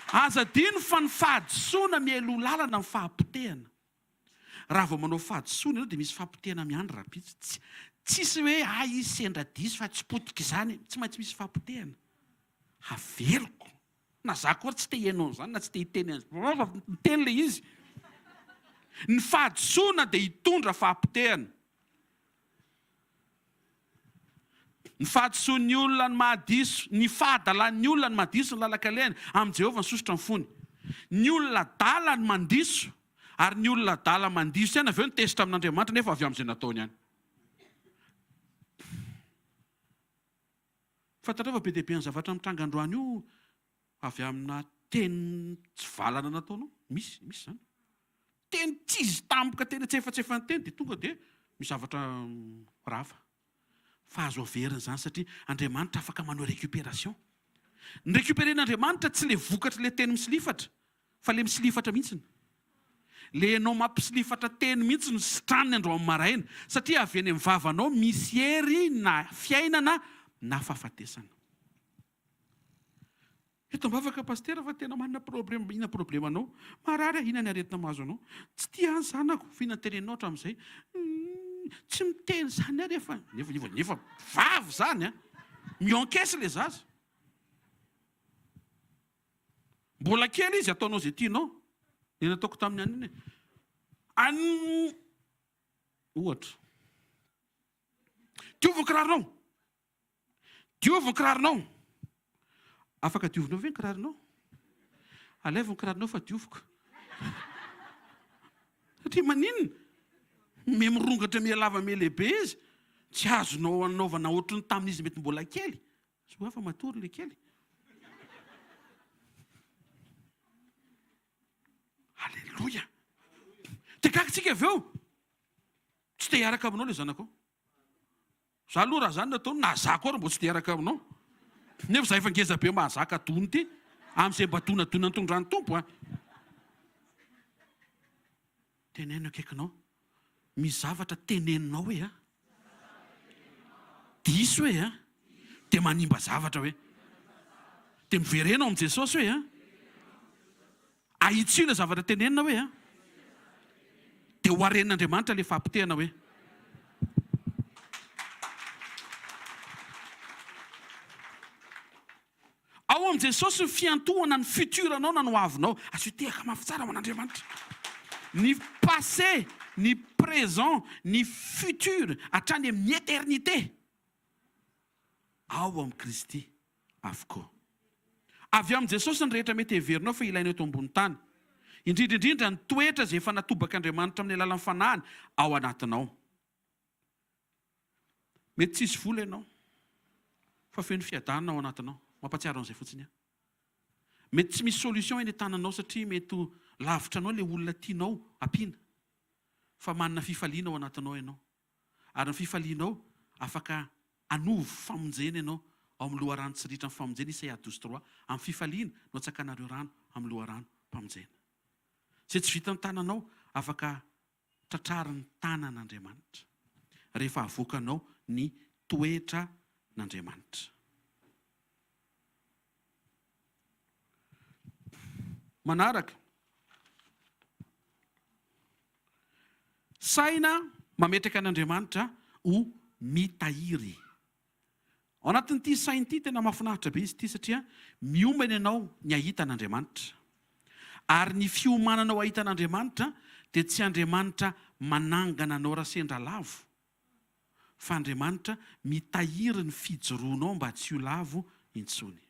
Aza adino fa ny fahadisoana mialoha lalana ny fahapotehana. Raha vao manao fahadisoana ianao dia misy fahapotehana miandry rahampitso. Tsy tsisy hoe hay izy sendra diso fa tsy potika izany. Tsy maintsy misy fahapotehana. Haveriko. Na za koa ary tsy te hihaino an'izany na tsy te hiteny an'izany fa miteny ilay izy. Ny fahadisoana dia hitondra fahapotehana. Ny fahadisoan'ny olona no mahadiso, ny fahadalan'ny olona no mahadiso ny lalan-kalehany, amin'i Jehovah ny sosotra ny fony. Ny olona adala no mandiso, ary ny olona adala mandiso ihany avy eo no tezitra amin'Andriamanitra nefa avy amin'izay nataony ihany. Fantatrao fa be dia be ny zavatra mitranga androany io. Avy amina teny tsy valana nataonao. Misy, misy izany. Teny tsy izy tampoka teny antsefatsefany teny dia tonga dia misy zavatra rava. Fa azo averina izany satria Andriamanitra afaka manao récupération. Ny récupérer-n'Andriamanitra tsy ilay vokatr'ilay teny misilifatra fa ilay misilifatra mihitsiny. Ilay ianao mampisilifatra teny mihitsy no sitraniny androany maraina satria avy eny amin'ny vavanao misy hery na fiainana na fahafatesana. Eto am-bavaka Pasitera fa tena manana problème, inona problème anao? Marary aho, inona ny aretina mahazo anao? Tsy tia ahy ny zanako, fa inona ny teneninao hatramin'izay? Humm, tsy miteny izany aho rehefa, nefa, nefa, nefa vavy izany an! Mi-encaisse ilay zaza. Mbola kely izy, ataonao izay tianao. Ny nataoko tamin'ny an'iny e. An, ohatra. Diovy ny kiraronao! Diovy ny kiraronao. Afaka diovinao ve ny kiraronao? Alaivo ny kiraronao fa dioviko. Satria maninona? Miha mirongatra miha lava miha lehibe izy. Tsy azonao anaovana ohatry ny tamin'izy mety mbola kely. Soa fa matory ilay kely. Alléluia. Dia gaga tsika avy eo. Tsy te hiaraka aminao ilay zanakao. Za aloha raha zany no ataony na za koa ary mbo tsy te hiaraka aminao. Nefa za efa ngeza be mahazaka dona ity. Amin'izay mba donadona nitondran'ny Tompo a. Teneno akaikinao. Misy zavatra teneninao hoe a. Diso hoe a. Dia manimba zavatra hoe. Dia miverena ao amin'i Jesosy hoe a. Ahitsio ilay zavatra tenenina hoe a. Dia ho harenin'Andriamanitra ilay fahapotehana hoe. Ao amin'i Jesosy ny fiantohana ny futur anao na ny hoavinao. Asio tehaka mafy tsara ho an'Andriamanitra. Ny passé, ny présent, ny futur hatrany amin'ny éternité. Ao amin'i Kristy avokoa. Avy amin'i Jesosy ny rehetra mety heverinao fa ilaina eto ambony tany. Indrindra indrindra ny toetra izay efa natobak'Andriamanitra amin'ny alalan'ny Fanahiny ao anatinao. Mety tsy hisy vola ianao, fa feno fiadanana ao anatinao. Mampahatsiaro an'izay fotsiny aho. Mety tsy misy solution eny an-tananao satria mety ho lavitra anao ilay olona tianao ampiana, fa manana fifaliana ao anatinao ianao. Ary ny fifalianao, afaka hanovo famonjena ianao ao amin'ny loharano tsy ritran'ny famonjena, Isaia 12 trois, Amin'ny fifaliana no hatsakanareo rano amin'ny loharanom-pamonjena. Izay tsy vitan'ny tananao, afaka tratrarin'ny tanan'Andriamanitra, rehefa avoakanao ny toetran'Andriamanitra. Manaraka. Saina mametraka an'Andriamanitra ho mitahiry. Ao anatin'ity saina ity, tena mahafinaritra be izy ity satria miomana ianao ny hahita an'Andriamanitra. Ary ny fiomananao hahita an'Andriamanitra dia tsy Andriamanitra manangana anao raha sendra lavo, fa Andriamanitra mitahiry ny fijoroanao mba tsy ho lavo intsony.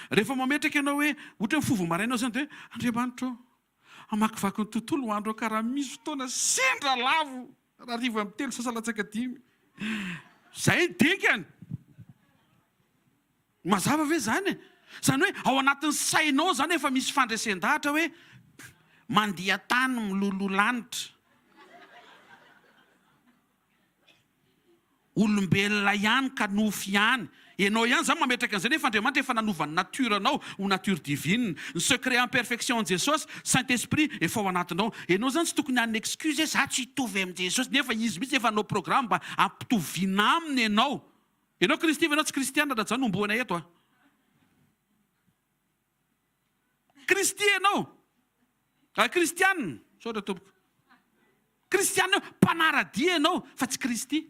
Rehefa mametraka ianao hoe, ohatra hoe mifoha vao maraina aho izany dia hoe, Andriamanitra ô, hamakivaky ny tontolo andro aho ka raha misy fotoana sendra lavo raha hariva amin'ny telo sasa latsaka dimy. Izay ny dikany. Mazava ve izany e? Izany hoe ao anatin'ny sainao izany efa misy fandresen-dahatra hoe mandia tany miloloha lanitra. Olombelona ihany ka nofo ihany. Ianao ihany izany mametraka an'izay nefa Andriamanitra efa nanova ny nature anao ho nature divine. Ny secret en perfection an'i Jesosy, Saint Esprit, efa ao anatinao. Ianao izany tsy tokony hanana excuse hoe za tsy hitovy amin'i Jesosy nefa Izy mihitsy efa nanao programme mba hampitoviana aminy ianao. Ianao Kristy ve ianao tsy kristiana raha zany homboana eto a. Kristy ianao. Ah, kristiana. Misaotra tompoko. Kristiana eo, mpanara-dia ianao fa tsy Kristy.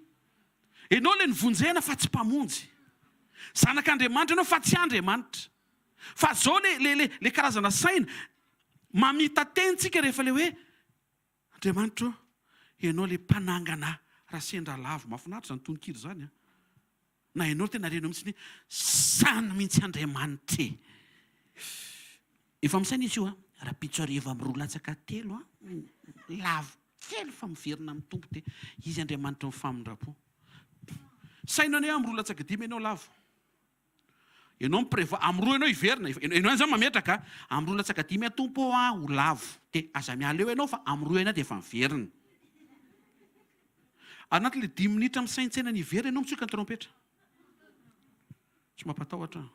Ianao ilay novonjena fa tsy mpamonjy. Zanak'Andriamanitra ianao fa tsy Andriamanitra. Fa zao le le le le karazana saina mamita-teny tsika rehefa le hoe Andriamanitra ô, ianao le mpanangana ahy raha sendra lavo. Mahafinaritra izany tononkira izany an. Na ianao tena renao mihitsy ny hoe zany mihitsy Andriamanitra e! Efa misaina izy io an, rahampitso hariva amin'ny roa latsaka telo an, lavo kely fa miverina amin'ny Tompo dia Izy Andriamanitry ny famindram-po. Saino anie amin'ny roa latsaka dimy ianao lavo. Ianao mi-prévoir, amin'ny roa ianao hiverina, ianao ihany izany mametraka, amin'ny roa latsaka dimy aho Tompo ô aho ho lavo. Dia aza miala eo ianao fa amin'ny roa ianao dia efa miverina. Anatin'ilay dimy minitra misaintsaina ny hiverina ianao mitsoka ny trompetra. Tsy mampatahotra an.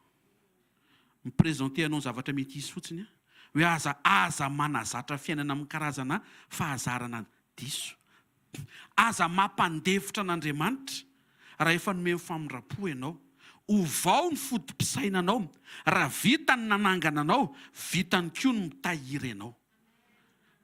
Mi-présenter anao ny zavatra mety hisy fotsiny an. Hoe aza aza manazatra fiainana amin'ny karazana fahazarana diso. Aza mampandefitra an'Andriamanitra raha efa nomeny famindram-po ianao. Ovao ny foto-pisainanao. Raha vitany ny nanangana anao, vitany koa ny mitahiry anao.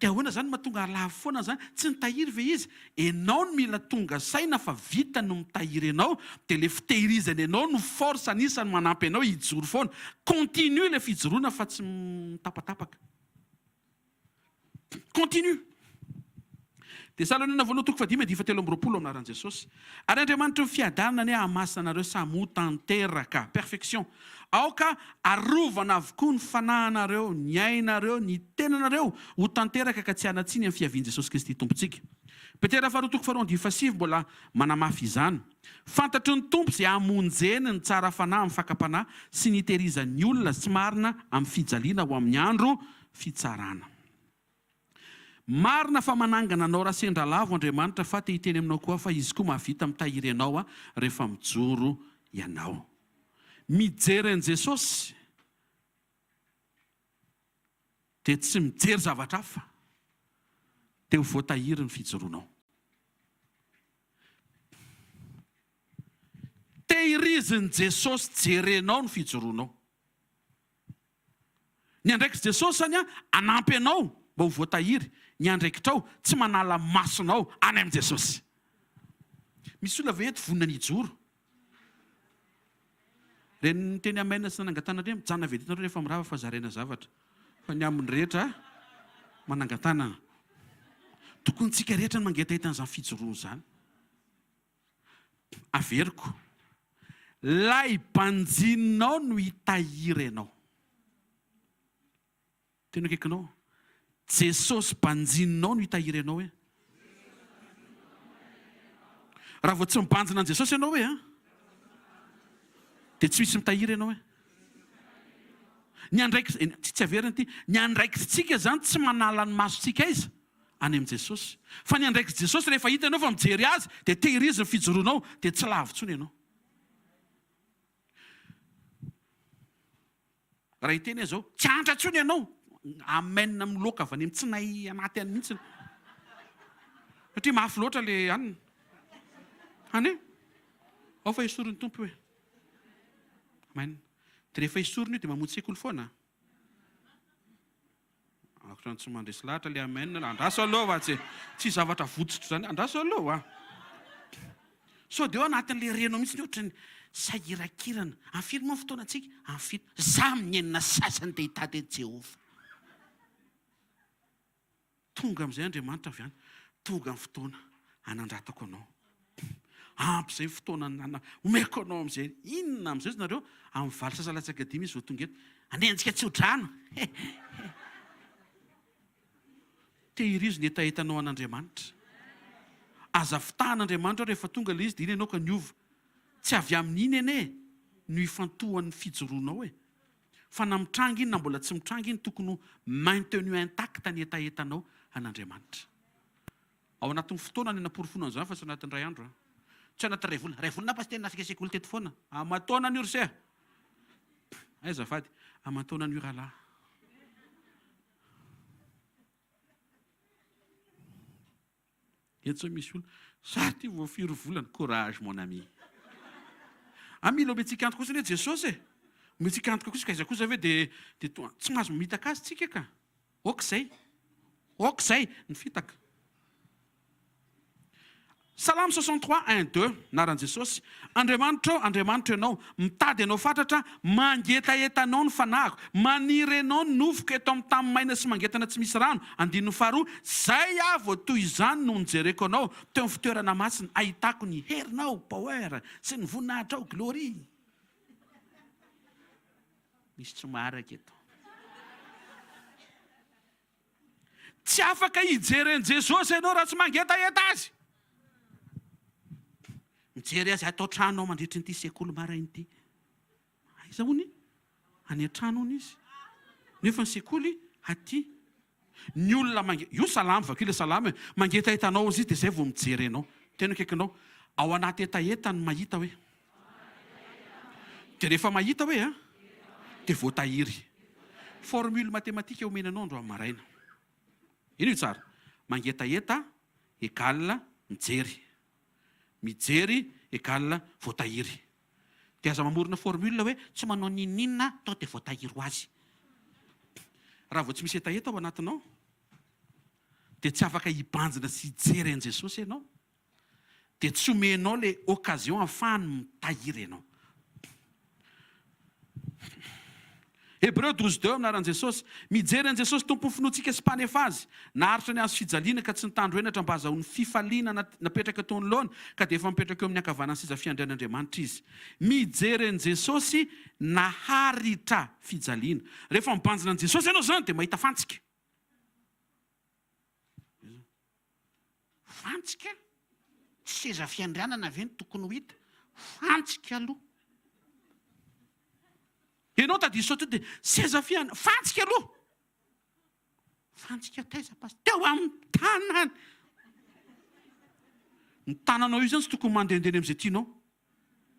Dia ahoana izany mahatonga halavo foana izany? Tsy nitahiry ve izy? Enao no mila tonga saina fa vitany no mitahiry anao, dia ilay fitehirizany anao no force anisany manampy anao hijoro foana. Continue ilay fijoroana fa tsy mitapatapaka. Continue. Tesaloniana voalohany toko fahadimy andininy fahatelo amby 20 amin'ny anaran'i Jesosy. Ary Andriamanitry ny fiadanana anie hahamasina anareo samy ho tanteraka, perfection. Aoka arovana avokoa ny fanahinareo, ny ainareo, ny tenanareo ho tanteraka ka tsy hanan-tsiny amin'ny fiavian'i Jesosy Kristy Tompontsika. Petera faharoa toko faharoa andininy fahasivy mbola manamafy izany. Fantatry ny Tompo izay hamonjeny ny tsara fanahy amin'ny fakam-panahy sy ny hitehirizan'ny olona tsy marina amin'ny fijaliana ho amin'ny andro fitsarana. Marina fa manangana anao raha sendra lavo Andriamanitra fa te hiteny aminao koa fa Izy koa mahavita mitahiry anao rehefa mijoro ianao. Mijery an'i Jesosy dia tsy mijery zavatra hafa dia ho voatahiry ny fijoroanao. Tehirizin'i Jesosy jerenao ny fijoroanao. Ny andraikitr'i Jesosy izany hanampy anao mba ho voatahiry. Ny andraikitrao, tsy manala masonao any amin'i Jesosy. Misy olona ve eto vonona ny hijoro? Ireny niteny amen sy nanangan-tanana ireny, mijanona vetivety nareo rehefa mirava fa zaraina zavatra. Fa ny ambiny rehetra manangan-tanana. Tokony tsika rehetra ny mangetaheta an'izany fijoroana izany. Averiko. Lay banjininao no hitahiry anao. Tena akaikinao. Jesosy banjininao no hitahiry anao hoe. Raha vao tsy mibanjina an'i Jesosy ianao hoe an, dia tsy misy mitahiry ianao hoe. Ny andraikitra, tsy averina ity, ny andraikitsika izany tsy manala ny masontsika aiza? Any amin'i Jesosy. Fa ny andraikitr'i Jesosy rehefa hita ianao fa mijery Azy dia tehirizo ny fijoroanao dia tsy lavo intsony ianao. Raha hiteny aho izao, tsy antra intsony ianao. Amen miloaka avy any amin'ny tsinay anaty any mihitsy. Satria mafy loatra le anona. Any e? Ao fa esorin'ny Tompo io e. Amen. Dia rehefa esorina io dia mamonjy sekoly foana. Ohatran'ny tsy mandresy lahatra le amen. Andraso aloha fa tsy tsy zavatra votsotra izany. Andraso aloha. Sao dia ao anatin'le renao mihitsy ny ohatran'ny sahirakirana. Amin'ny firy moa ny fotoanantsika? Amin'ny fito. Za amin'ny enina sasany dia hitady an'i Jehovah. Tonga amin'izay Andriamanitra avy any. Tonga ny fotoana hanandratako anao. Ampy izay ny fotoana nana, omeko anao amin'izay. Inona amin'izay izy nareo? Amin'ny valo sasa latsaka dimy izy vao tonga eto. Anenjika tsodrano. Tehirizo ny hetahetanao an'Andriamanitra. Aza fitahana Andriamanitra rehefa tonga ilay izy dia iny ianao ka niova. Tsy avy amin'iny anie no ifantohan'ny fijoroanao e. Fa na mitranga iny na mbola tsy mitranga iny tokony ho maintenu intact ny hetahetanao an'Andriamanitra. Ao anatin'ny fotoana ny anaporofoana an'izany fa tsy anatin'ny iray andro an. Tsy anatin'ny iray volana. Iray volana pasitera nasika sekoly teto foana. Aman-taonany io ry se a. Aiza azafady. Aman-taonany io rahalahy. Eto zao misy olona, za ty vao firy volana, courage mon ami. Ah mila omentsika antoka kosa anie Jesosy e. Omentsika antoka kosa ka iza kosa ve de de to tsy mahazo mamitaka azy tsika ka. Ok zay. Ok zay ny fitaka. Salamo 63, 1, 2, Anaran'i Jesosy. Andriamanitro ô, Andriamanitro Ianao, mitady Anao fatratra, mangetaheta Anao ny fanahiko, maniry Anao ny nofoko eto amin'ny tany maina sy mangetana tsy misy rano. Andininy faharoa, Zay aho vao toy izany no nijereko Anao teo amin'ny fitoerana masina, ahitako ny herinao, power, sy ny voninahitrao, glory. Misy tsy maharaka eto. Tsy afaka hijery an'i Jesosy ianao raha tsy mangetaheta Azy. Mijery Azy ato an-trano aho mandritra ity sekoly maraina ity. Aiza hono? Any an-trano hono izy. Nefa ny sekoly aty. Ny olona mange, io salamo, vakio ilay salamo e, mangetaheta anao hozy izy dia izay vao mijery anao. Tena akaikinao. Ao anaty hetaheta ny mahita hoe. Dia rehefa mahita hoe a, dia voatahiry. Formule mathématique omena anao androany maraina. Ino io tsara? Mangetaheta égale mijery. Mijery égale voatahiry. Dia aza mamorona formule hoe tsy manao n'inon'inona aho tao dia voatahiry ho azy. Raha vao tsy misy hetaheta ao anatinao dia tsy afaka hibanjina sy hijery an'i Jesosy ianao. Dia tsy omenao ilay occasion ahafahany mitahiry anao. Hebreo 12 2 Amin'ny anaran'i Jesosy. Mijery an'i Jesosy Tompon'ny finoantsika sy Mpanefa azy. Naharitra ny hazo fijaliana ka tsy nitandro henatra mba hazahoany fifaliana napetraka teo anoloany, ka dia efa mipetraka eo amin'ny ankavanan'ny seza fiandrian'Andriamanitra izy. Mijery an'i Jesosy naharitra fijaliana. Rehefa mibanjina an'i Jesosy ianao izany dia mahita fantsika.
Fantsika? Tsy seza fiandrianana ve no tokony ho hita? Fantsika aloha.
Ianao tadidy sao dia seza fiandrianana, fantsika aloha.
Fantsika taiza pasitera? Teo amin'ny tanany.
Ny tananao io izany tsy tokony mandehandeha any amin'izay tianao.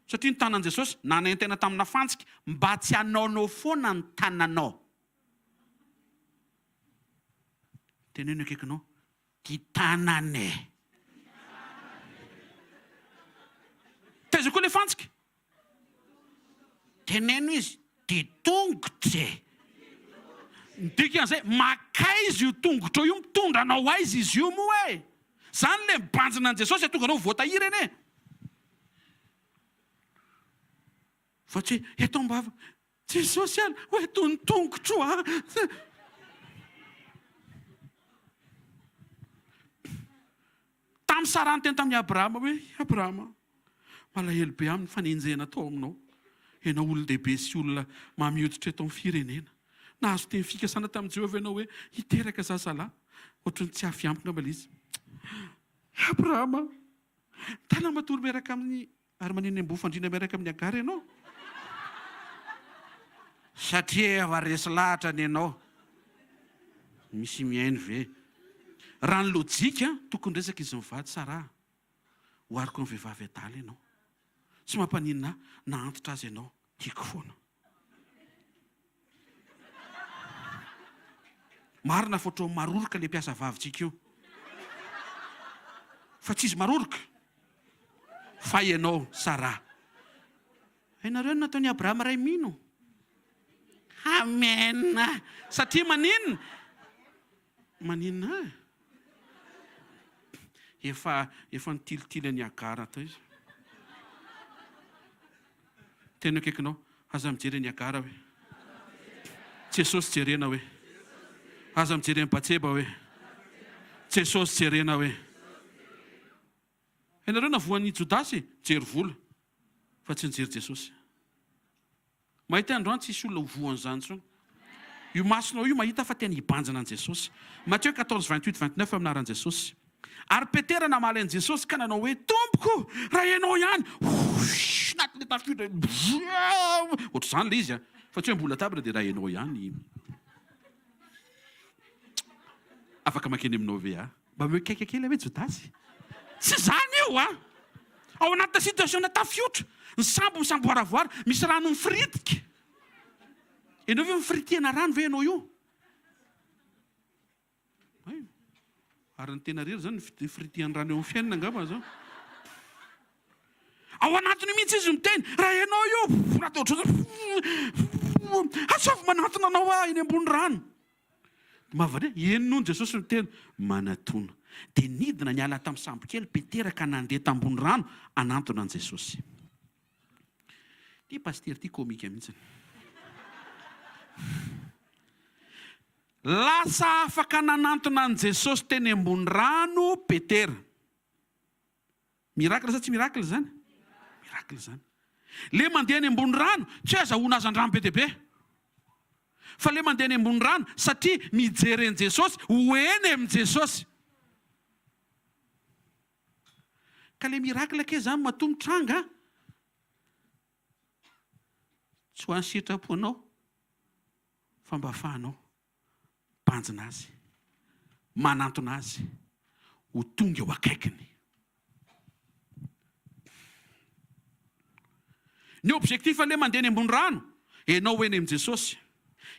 Satria ny tanan'i Jesosy nanaintaina tamina fantsika mba tsy hanaonao foana ny tananao. Teneno akaikinao, ty tanana e! Taiza koa le fantsika?
Teneno izy, ty tongotra e!
Ny dikan'izay, makaiza io tongotrao io, mitondra anao aiza izy io moa e? Zany le mibanjina an'i Jesosy hahatonga anao ho voatahiry anie. Fa tsy hoe eto am-bava, Jesosy an, ho eto ny tongotro an. Tamin'i Saraha niteny tamin'i Abrahama hoe, Abrahama, malahelo be aminy fanenjehana atao aminao. Ianao olon-dehibe sy olona mamy hoditra eto amin'ny firenena. Nahazo teny fikasana tamin'i Jehovah ianao hoe hiteraka zazalahy. Ohatran'ny tsy avy amiko angamba ilay izy. Abrahama, tana matory miaraka amin'ny Ary maneno amboa fandriana miaraka amin'i Hagara ianao?
Satria efa resy lahatra ny anao. Misy mihaino ve?
Raha ny lojika, tokony resaka izy mivady Saraha. Ohariko amin'ny vehivavy adala ianao. Tsy mampaninona ahy na antitra aza ianao, tiako foana. Marina fa ohatran'ny maroroka ilay mpiasa vavintsika io. Fa tsy izy maroroka. Fa ianao, Saraha.
Hainareo ny nataon'i Abrahama ray mino? Amen!
Satria maninona? Maninona eh? Efa, efa nitilitily an'i Hagara tao izy. Tena akaikinao. Aza mijery an'i Hagara hoe. Jesosy jerena hoe. Aza mijery an'i Batseba hoe. Jesosy jerena hoe. Ianareo navoan'i Jodasy nijery vola fa tsy nijery Jesosy. Mahita androany tsisy olona ho voan'izany intsony. Io masonao io mahita fa tena hibanjina an'i Jesosy. Matthieu 14, 28, 29 amin'ny anaran'i Jesosy. Ary Petera namaly an'i Jesosy ka nanao hoe, Tompoko, raha ianao ihany, Huuush, anatin'ilay tafiotra, ohatr'izany ilay izy a. Fa tsy hoe mbola table dia raha ianao ihany. Afaka mankeny aminao ve aho? Mba omeo kaika kely hoe Jodasy. Tsy izany io a! Ao anatina situation-na tafiotra, ny sambo misamboaravoara, misy rano mifiritika. Ianao ve mifiritihana rano ve ianao io? Hay. Ary ny tena rery zany ny firitihan'ny rano eo amin'ny fiainana angamba zao. Ao anatin'io mihitsy izy miteny, raha ianao io, raha dia ohatr'izao, asaovy manantona anao aho eny ambony rano. Mahavariana, eny nony Jesosy niteny, manatona. Dia nidina niala tamin'ny sambokely Petera ka nandeha tambony rano hanantona an'i Jesosy. Ity pasitera ity komika mihitsy. Lasa afaka nanantona an'i Jesosy teny ambony rano Petera. Miracle sa tsy miracle izany? Miracle izany. Le mandeha any ambony rano, tsy hoe azahoana hazandrano be dia be. Fa le mandeha any ambony rano satria mijery an'i Jesosy, ho eny amin'i Jesosy. Ka le miracle kay zany matoa mitranga.
Tsy ho an'ny sitraponao fa mba ahafahanao mibanjina Azy, manantona Azy, ho tonga eo akaikiny. Ny objectif anie mandeha eny ambony rano, enao ho eny amin'i Jesosy.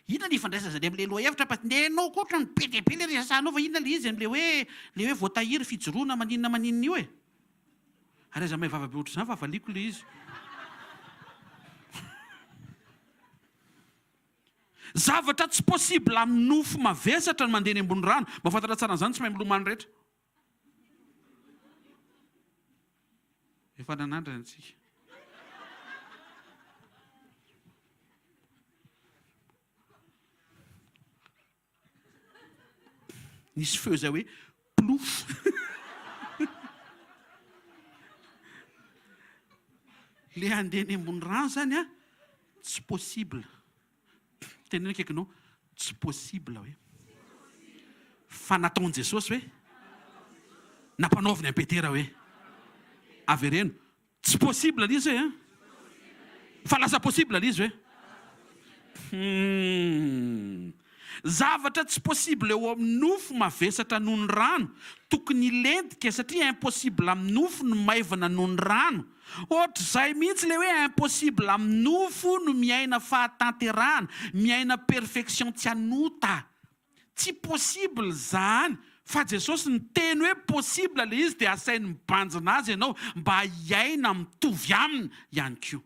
Inona ny ifandraisan'izany amin'ilay lohahevitra fa nenao koa otrany be dia be ilay resahanao fa inona ilay izy amin'ilay hoe ilay hoe voatahiry fijoroana maninona maninona io e?
Ary aza mahay vava be ohatr'izany fa valiako ilay izy. Zavatra tsy possible amin'ny nofo mavesatra ny mandeha eny ambony rano. Mahafantatra tsara an'izany tsy mahay milomano rehetra. Efa nanandrana isika. Nisy feo izay hoe plouf. Le handeha eny ambony rano zany a, tsy possible. Teneno akaikinao, tsy possible hoe. Fa nataon'i Jesosy hoe, nampanaoviny an'i Petera hoe, avereno, Tsy possible le izy hoe an! Fa lasa possible le izy hoe? Humm. Zavatra tsy possible eo amin'ny nofo mavesatra noho ny rano, tokony hilentika satria impossible amin'ny nofo ny maivana noho ny rano. Ohatr'izay mihitsy le hoe impossible amin'ny nofo no miaina fahatanterahana, miaina perfection tsy hanota. Tsy possible zany fa Jesosy niteny hoe possible le izy de asainy mibanjina azy ianao mba hiaina mitovy aminy ihany koa.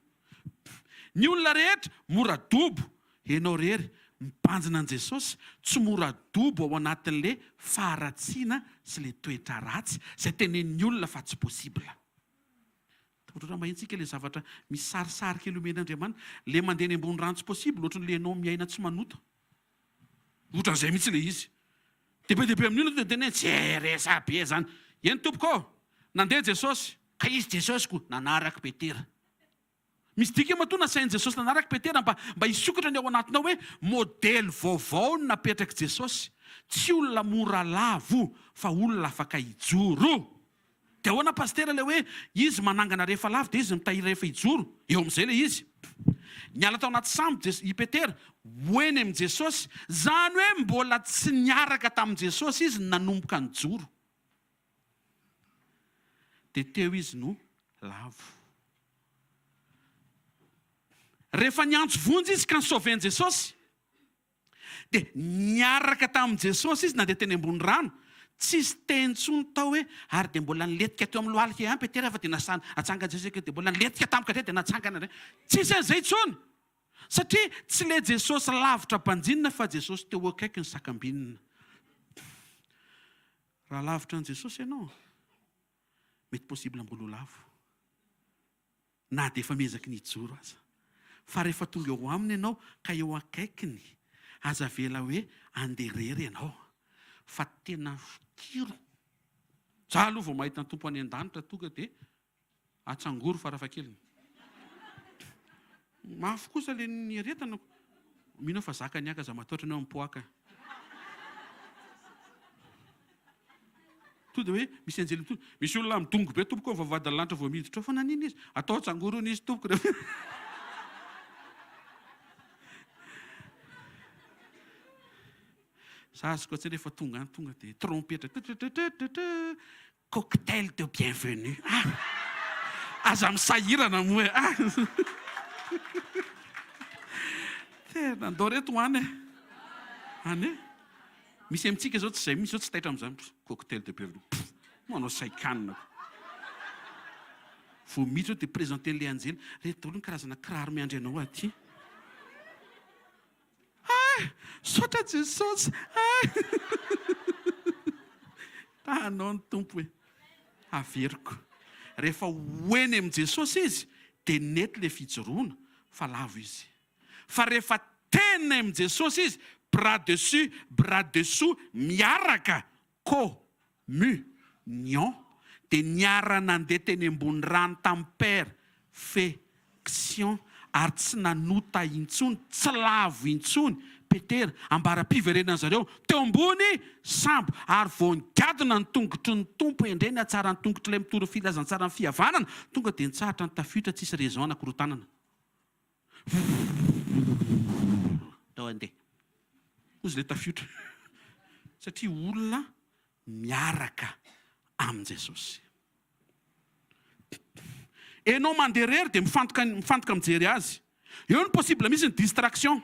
Ny olona rehetra mora dobo, ianao rery mibanjina an'i Jesosy tsy mora dobo ao anatin'le faharatsiana sy le toetra ratsy zay tenenin'ny olona fa tsy possible. Ohatra raha mahintsika le zavatra misy sarisary kely omen'Andriamanitra, le mandeha eny ambony rano tsy possible ohatran'le ianao miaina tsy manota. Ohatran'izay mihitsy ilay izy. Dia be dia be amin'ny olona tonga dia miteny hoe tsy resa-be izany. Eny tompoko ô! Nandeha Jesosy.
Ka izy Jesosy koa nanaraka Petera.
Misy dikany matoa nasain'i Jesosy nanaraka Petera mba mba hisokatra ny ao anatinao hoe modely vaovao no napetrak'i Jesosy. Tsy olona mora lavo fa olona afaka hijoro. Dia ahoana Pasitera ilay hoe izy manangana rehefa lavo dia izy mitahiry rehefa hijoro? Eo amin'izay ilay izy. Niala tao anaty sambo Jes- i Petera, ho eny amin'i Jesosy. Izany hoe mbola tsy niaraka tamin'i Jesosy izy no nanomboka nijoro. Dia teo izy no lavo. Rehefa niantso vonjy izy ka ni-sauver-n'i Jesosy, Dia niaraka tamin'i Jesosy izy nandeha teny ambony rano. Tsisy teny intsony tao hoe, ary dia mbola nilentika teo amin'ny lohalika ihany Petera fa dia nasana, natsangan'i Jesosy dia mbola nilentika tampoka indray dia natsangana indray. Tsisy an'izay intsony! Satria tsy ilay Jesosy lavitra banjinina fa Jesosy teo akaiky ny sakambinina. Raha lavitra an'i Jesosy ianao, mety possible mbola ho lavo. na dia efa miezaky ny hijoro aza. Fa rehefa tonga eo aminy ianao ka eo akaikiny, aza avela hoe andeha irery ianao, fa tena fikiro. Za aloha vao mahita ny Tompo any an-danitra tonga dia atsangoro farafahakeliny. Mafy kosa le niaretana. Mino aho fa zakany aho ka aza matahotra ny hoe mipoaka. Tonga dia hoe misy anjely mitondra. Misy olona midongy be tompoko ao vavahadin'ny lanitra vao miditra ao. Fa naninona izy? Atao tsangorona izy tompoko. Za azoko an-tsaina efa tonga any tonga dia trompetra. Cocktail de bienvenue. Ah! Aza misahirana moa e. Ah! Tena andao reto ho any e. Any e. Misy amintsika izao tsy izay mihitsy izao tsy taitra amin'izany. Cocktail de bienvenue. Pff! Manao saikanina koa. Vao miditra eo dia présenter-n'ilay anjely. Reto daholo ny karazana kiraro miandry anao aty. Ah! Misaotra Jesosy ah! Tahanao ny Tompo e! Averiko. Rehefa ho eny amin'i Jesosy izy dia nety ilay fijoroana fa lavo izy. Fa rehefa tena amin'i Jesosy izy, bras dessus, bras dessous, miaraka, co, mu, nion, dia niara-nandeha teny ambony rano tamin'i per, fe, xion, ary tsy nanota intsony, tsy lavo intsony Petera, ambara-piverenan'ny zareo teo ambony sambo, ary vao nigadona ny tongotry ny Tompo, endrey ny hatsaran'ny tongotr'ilay mitory ny filazantsaran'ny fihavanana, tonga dia nitsahatra ny tafiotra tsisy raison anakorontanana.
Ndao handeha.
Hozy ilay tafiotra. Satria olona miaraka amin'i Jesosy. Enao mandeha irery dia mifantoka mifantoka mijery azy. Eo ny possible misy ny distraction.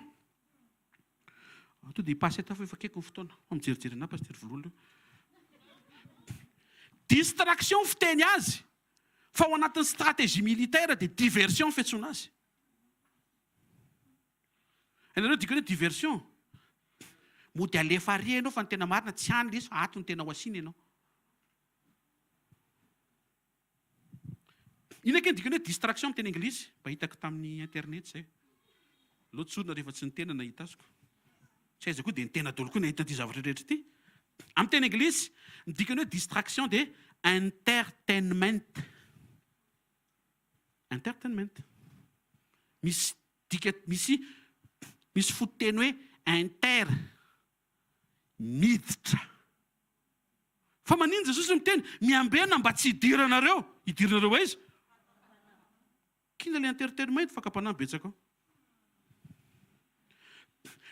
To dia hi-passe eto fa efa akaiky ny fotoana. Fa mijerijery anah Pasteur Vololona io. Distraction fiteny azy fa ao anatin'ny stratégie militaire dia diversion fiantsoana azy. Hainareo dikany hoe diversion?
Mody alefa ary ianao fa ny tena marina tsy any ilay izy fa ato no tena ho asiana ianao.
Inona kay ny dikany hoe distraction amin'ny teny anglisy? Mba hitako tamin'ny internet izay. Aleo tsorina rehefa tsy ny tena nahita azoko. Tsy aiza koa dia ny tena daholo koa nahita ity zavatra rehetra ity. Amin'ny teny anglisy, ny dikany hoe distraction dia entertainment. Entertainment. Misy dika, misy, misy fototeny hoe inter, miditra. Fa maninona Jesosy no miteny, miambena mba tsy hidiranareo? Hidiranareo aiza? K'inona ilay entertainment, fakam-panahy betsaka ao.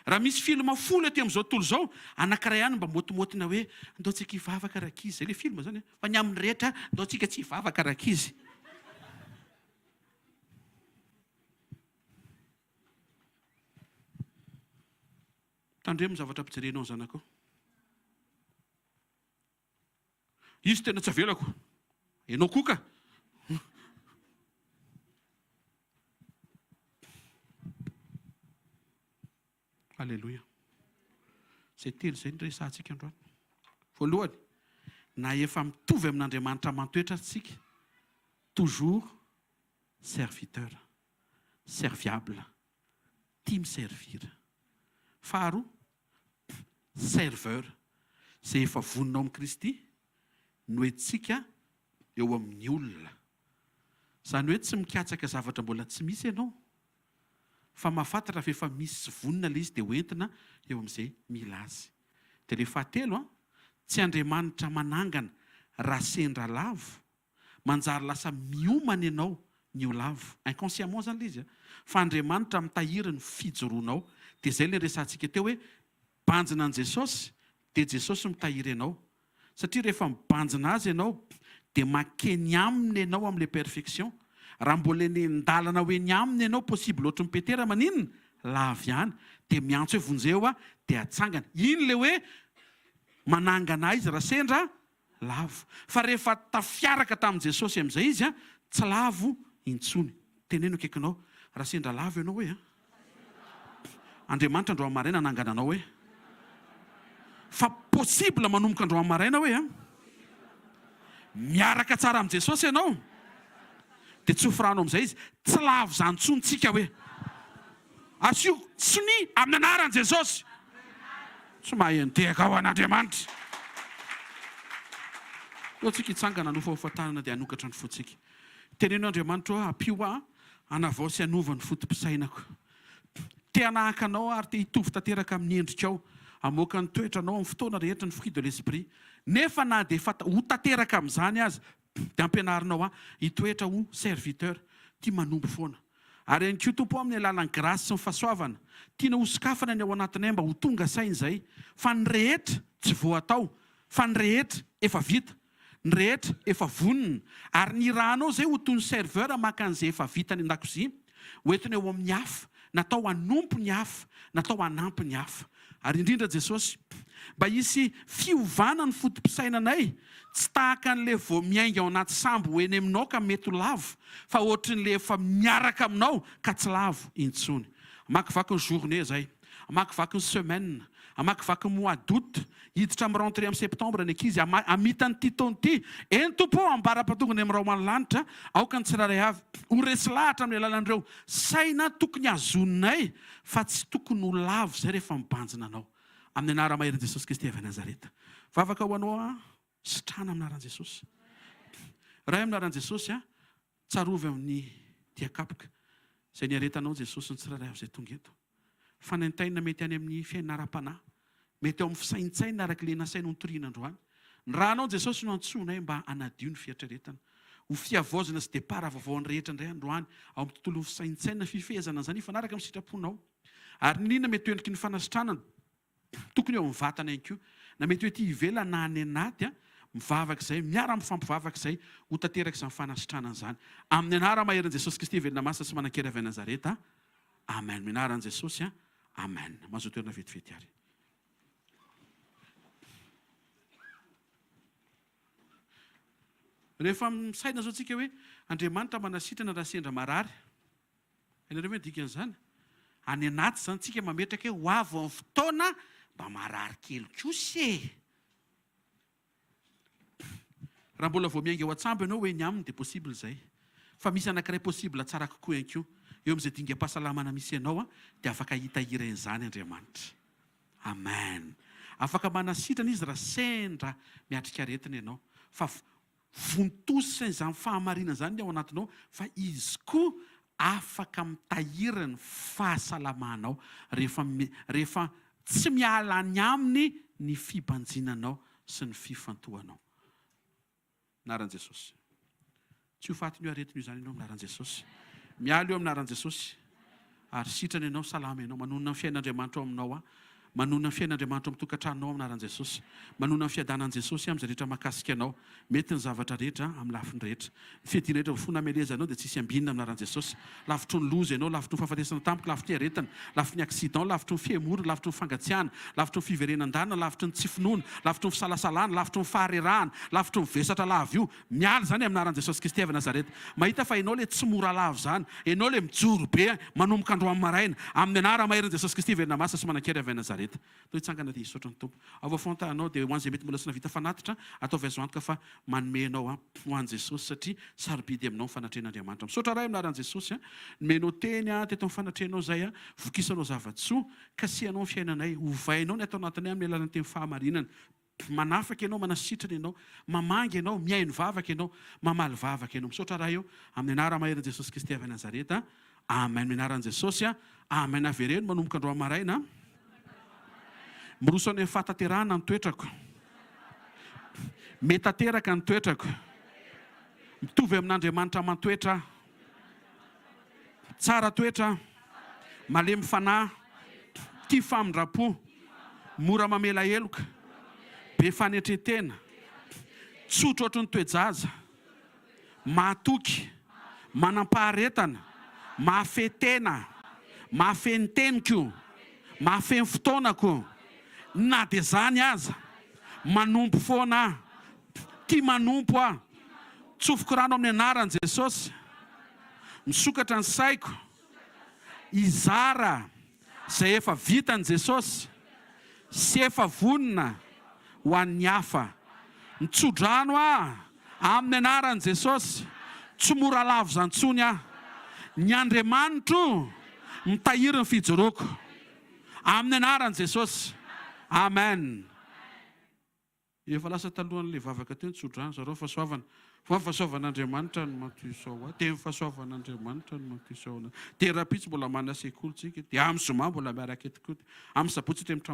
Raha misy film folo aty amin'izao tontolo izao, anankiray ihany mba môtimôtina hoe ndao tsika hivavaka rankizy, zay ilay film zany an, fa ny amin'ny rehetra ndao tsika tsy hivavaka rankizy. Tandremo ny zavatra ampijerenao ny zanakao. Izy tena tsy avelako. Ianao koa ka. Alléluia. Izay telo izay no resahantsika androany. Voalohany, na efa mitovy amin'Andriamanitra aman-toetra aza isika, toujours serviteur, serviable, tia mi-servir. Faharoa, serveur, izay efa vonona ao amin'i Kristy, no entintsika eo amin'ny olona. Izany hoe tsy mikatsaka zavatra mbola tsy misy ianao, fa mahafantatra fa efa misy sy vonona ilay izy dia hoentina eo amin'izay mila azy. Dia ilay fahatelo, tsy Andriamanitra manangana raha sendra lavo, manjary lasa miomana ianao ny ho lavo, inconsciemment zany le izy a, fa Andriamanitra mitahiry ny fijoroanao, dia zay le resahantsika teo hoe banjina an'i Jesosy dia Jesosy mitahiry anao, satria rehefa mibanjina Azy ianao dia makeny Aminy ianao amin'ilay perfection, raha mbola eny an-dalana ho eny Aminy ianao possible ohatry ny Petera maninona? Lavo ihany, dia miantso hoe vonjeo aho, dia atsangana, iny le hoe manangana ahy izy raha sendra Lavo. Fa rehefa tafiaraka tamin'i Jesosy amin'izay izy, tsy lavo intsony. Teneno akaikinao, raha sendra lavo ianao hoe, Andriamanitra androany maraina hanangana anao hoe. Fa possible manomboka androany maraina hoe, miaraka tsara amin'i Jesosy ianao, dia tsofy rano amin'izay izy. Tsy lavo izany intsony tsika hoe. Asio sonia amin'ny anaran'i Jesosy. Tsy mahay nitehaka ho an'Andriamanitra. Ndao tsika hitsangana hanofahofa tanana dia hanokatra ny fontsika. Teneno Andriamanitra ô, ampio aho hanavao sy hanova ny foto-pisainako. Te hanahaka Anao aho ary te hitovy tanteraka amin'ny endrikao. Hamoaka ny toetranao amin'ny fotoana rehetra ny fruit de l'esprit. Nefa na dia efa ho tanteraka amin'izany aza dia ampianarinao ahy hitoetra ho serviteur, tia manompo foana. Ary ihany koa Tompo o amin'ny alalan'ny grâce sy ny fahasoavana, tiana hosokafana ny ao anatinay mba ho tonga saina izay fa ny rehetra tsy voatao fa ny rehetra efa vita, ny rehetra efa vonona ary ny irahanao izay ho toy ny serveur maka an'izay efa vita any an-dakozia ho entina eo amin'ny hafa, natao hanompo ny hafa, natao hanampy ny hafa. Ary indrindra Jesosy, mba hisy fiovana ny foto-pisainanay, tsy tahaka an'ilay vao miainga ao anaty sambo ho eny aminao ka mety ho lavo, fa ohatrin'ilay efa miaraka aminao ka tsy lavo intsony. Hamakivaky ny journée izay, hamakivaky ny semaine, hamakivaky ny mois d'août, hiditra amin'ny rentrée amin'ny septembre ny ankizy, hamita an'ity taona ity. Eny Tompo ô, ambara-pahatongany amin'ny rahona lanitra, aoka ny tsirairay avy ho resy lahatra amin'ny alalan'ireo saina tokony hazoninay fa tsy tokony ho lavo izay rehefa mibanjina anao. Amin'ny anara-maherin'i Jesosy Kristy avy any Nazareta. Vavaka ho anao aho, sitrana amin'ny anaran'i Jesosy. Ray amin'ny anaran'i Jesosy aho, tsarovy amin'ny dia kapoka izay niaretanao Jesosy ny tsirairay avy izay tonga eto. Fanaintainana mety any amin'ny fiainana ara-panahy, mety ao amin'ny fisaintsainana araka ilay nasaina notorina androany. Ny ranao Jesosy no antsoinay mba hanadio ny fieritreretana. Ho fihavaozana sy départ vaovao an'ny rehetra indray androany ao amin'ny tontolon'ny fisaintsainana, fifehezana an'izany hifanaraka amin'ny sitraponao. Ary n'inona mety ho endriky ny fanasitranana, tokony eo amin'ny vatana ihany koa, na mety ho ety ivelany na any anaty, mivavaka izay, miara-mifampivavaka izay, ho tanteraka izany fanasitranana izany. Amin'ny anara-maherin'i Jesosy Kristy velona masina sy manan-kery avy any Nazareta. Amen. Amin'ny anaran'i Jesosy. Amen. Mazoa toerana vetivety ary. Rehefa misaina zao tsika hoe Andriamanitra manasitrana raha sendra marary. Hainareo ve ny dikan'izany? Any anaty izany tsika mametraka hoe ho avy ny fotoana mba marary kely kosa e! Raha mbola vao miainga ao an-tsambo ianao ho eny aminy dia possible izay. Fa misy anankiray possible tsara kokoa ihany koa. Eo amin'izay dingam-pahasalamana misy anao dia afaka hitahiry an'izany Andriamanitra. Amen. Afaka manasitrana izy raha sendra miatrika aretina ianao. Fa vontosina izany fahamarinana izany ny ao anatinao fa izy koa afaka mitahiry ny fahasalamanao rehefa rehefa tsy miala any aminy ny fibanjinanao sy ny fifantohanao. Anaran'i Jesosy. Tsy ho fatin'io aretina io izany ianao amin'ny anaran'i Jesosy. Miala io amin'ny anaran'i Jesosy. Ary sitrana ianao, salama ianao. Manonona ny fiainan'Andriamanitra ao aminao aho. Manonona ny fiainan'Andriamanitra ao amin'ny tokantranonao amin'ny anaran'i Jesosy. Manonona ny fiadanan'i Jesosy amin'izay rehetra mahakasika anao. Mety ny zavatra rehetra amin'ny lafiny rehetra. Ny fiadiana rehetra voafono hamelezana anao dia tsy hisy ambinina amin'ny anaran'i Jesosy. Lavitry ny loza ianao, lavitry ny fahafatesana tampoka, lavitry ny aretina, lavitry ny accident, lavitry ny fihemorana, lavitry ny fangatsiahana, lavitry ny fiverenan-danina, lavitry ny tsy finoana, lavitry ny fisalasalana, lavitry ny faharerahana, lavitry ny vesatra lava io. Miala izany amin'ny anaran'i Jesosy Kristy avy Nazareta. Mahita fa ianao ilay tsy mora lavo izany. Ianao ilay mijoro be manomboka androany maraina. Amin'ny anara-maherin'i Jesosy Kristy velona masina sy manan-kery avy any Nazareta. Toa hitsangana dia hisaotra ny Tompo. Ao vao fantanao dia ho an'izay mety mbola tsy nahavita fanatitra, ataovy azo antoka fa manome anao aho ho an'i Jesosy satria sarobidy aminao ny fanatrehan'Andriamanitra. Misaotra Ray amin'ny anaran'i Jesosy a, nomenao teny aho teto amin'ny fanatrehanao izay a, vokisanao zava-tsoa, kasihanao ny fiainanay, ovainao ny ato anatinay amin'ny alalan'ny teny fahamarinana. Manafaka ianao, manasitrana ianao, mamangy ianao, mihaino vavaka ianao, mamaly vavaka ianao. Misaotra Ray o, amin'ny anara-maherin'i Jesosy Kristy avy any Nazareta. Amen amin'ny anaran'i Jesosy a. Amen avereno manomboka androany maraina. Miroso any amin'ny fahatanterahana ny toetrako. Metateraka ny toetrako. Mitovy amin'Andriamanitra aman-toetra aho. Tsara toetra, malemy fanahy, tia famindram-po, mora mamela heloka, be fanetren-tena, tsotra ohatry ny toe-jaza, mahatoky, manam-paharetana, mahafehy tena, mahafehy ny teniko, mahafehy ny fotoanako, na dia izany aza, manompo foana aho, tia manompo aho, tsofiko rano amin'ny anaran'i Jesosy. Misokatra ny saiko hizara izay efa vitan'i Jesosy sy efa vonona ho an'ny hafa. Mitsodrano aho amin'ny anaran'i Jesosy, tsy mora lavo izany intsony aho. Ny Andriamanitro mitahiry ny fijoroako. Amin'ny anaran'i Jesosy. Amen. Efa lasa talohan'ilay vavaka teo ny tsodrano zareo fahasoavana fa fahasoavan'Andriamanitra no mantoy izao ahy dia ny fahasoavan'Andriamanitra no mantoy izao anah dia rahampitso mbola manana sekoly tsika dia amin'ny zoma mbola miaraka eto koa dia amin'ny sabotsy aty amin'ny trano.